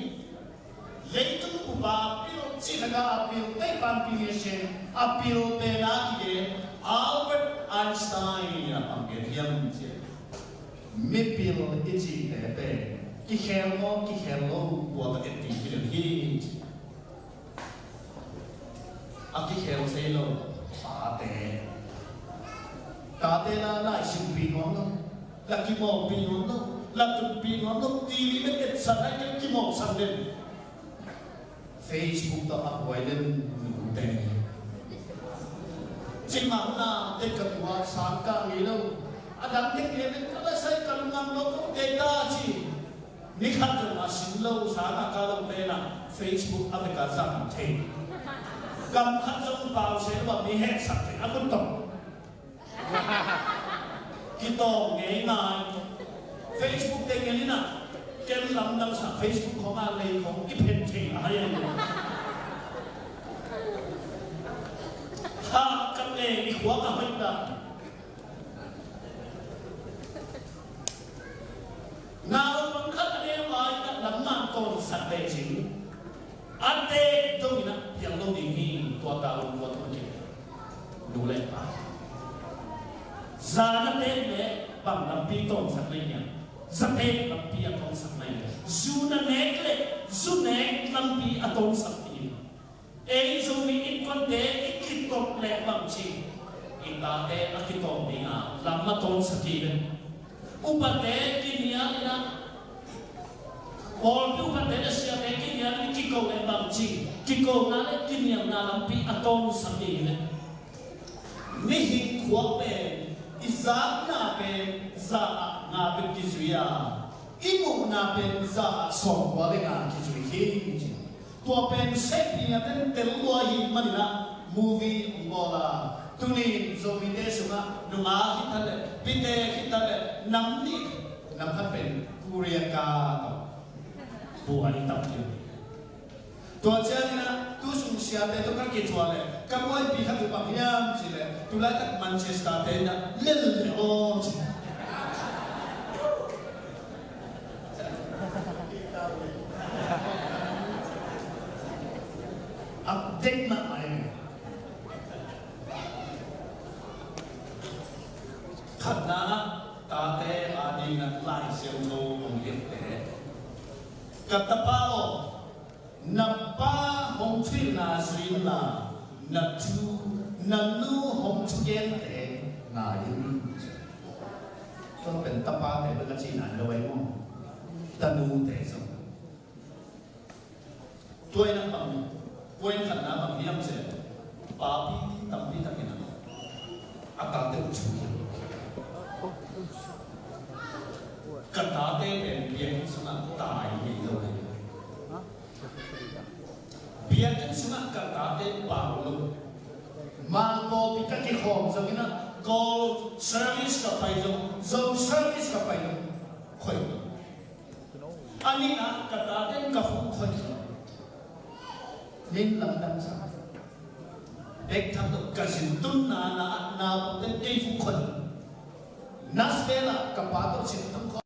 Leitung bup a pil cih lak a pil, tei pan pil hi seng, a pil pen a kigen Albert Einstein in a bang gen hiam cih leh, mipil i cihte pen kikhel maw kikhel lo, tua tak en ding hi lo hi. A kikhel thei lo pate, tate la laisinpih nuam lo, la kimawlpih nuam lo, la tunpih nuam lo, T V bek etsan lai kei kimawlsan den. Facebook tawh a buai den nute. Cimah hun a tek ka tua sang ka ngei lo. A dang tek ngei ven ka la sai ka lungam lo ko te ta ci. Ni khat zong a sin lo sang a ka lo pen a Facebook a vek a zang thei. Gam khat zong pau se lo a mi heksak thei a kun tawh. Kitawng ngeingai. Facebook te ngen in ah, ken lamdang sa Facebook khong a lei khong i phen thei a hai a. Ha, ka lei i khuak a hoih dah. Naupang khat a neu a i dah lam man tawnsak lecin. A teek dongin a piang lo ding hi, tua ta un tua tua kei. Nu le pa. Zan a teek le bang lampi tawnsak na hiam? Za teek lampi a tawnsak na hiam? Zu na nek le zu nek lampi a tawnsak na hiam? Ei Zomi innkuante i kitok le bang ci? I tate a kitawng ding a lam a tawnsak hi ve. Upate kinial in a, pawlpi upate le siate kinial in kiko le bang ci, kikona le kinialna lampi a tawnsak hi ve. Mihing khua pen i zakna pen za ah nga bek kizui a, i muhna pen za ah sawmkua le nga kizui hi ci. Tua pen sehpih a ten tel lua hi manin ah movie hong bawl a, tuni Zomite sungah nungak hi ta leh, pite hi ta leh, nam nih, nam khat pen Korea ka tawh buai tam hi. Tua ciangin ah tu sung siate tawh ka kithuah leh ka buaipi khat uh bang hiam cih leh, tulaitak Manchester te in ah lel leh aw ci. Update mahmah hi. Khatna ah tate adingin ah Lai Siangtho hong hilhte. Ka tapa aw, na pa hong thuhilhna zui inla, na tu, na nu hong thugente ngai in. Tua pen tapate bek a cihna hi lo ei maw? Tanute zong. Tua in a bang, tua in khatna bang hiam cih leh, papi tampi takin a, a tate uh thu hi. Ka tate pen biakinn sungah tai ngei lo hi. Biakinn sungah ka tate pau lo. Mangpawpi ka kikhawm zongin a, Kawl service ka pai zong, Zo service ka pai zong, khoi. A nihna, ka tate in ka phone khoi. Min lamdang sa. Bek thak lo ka zin tunna na, na, na, kei phone khoi. Nashville ah ka pa tawh zin tung khoi.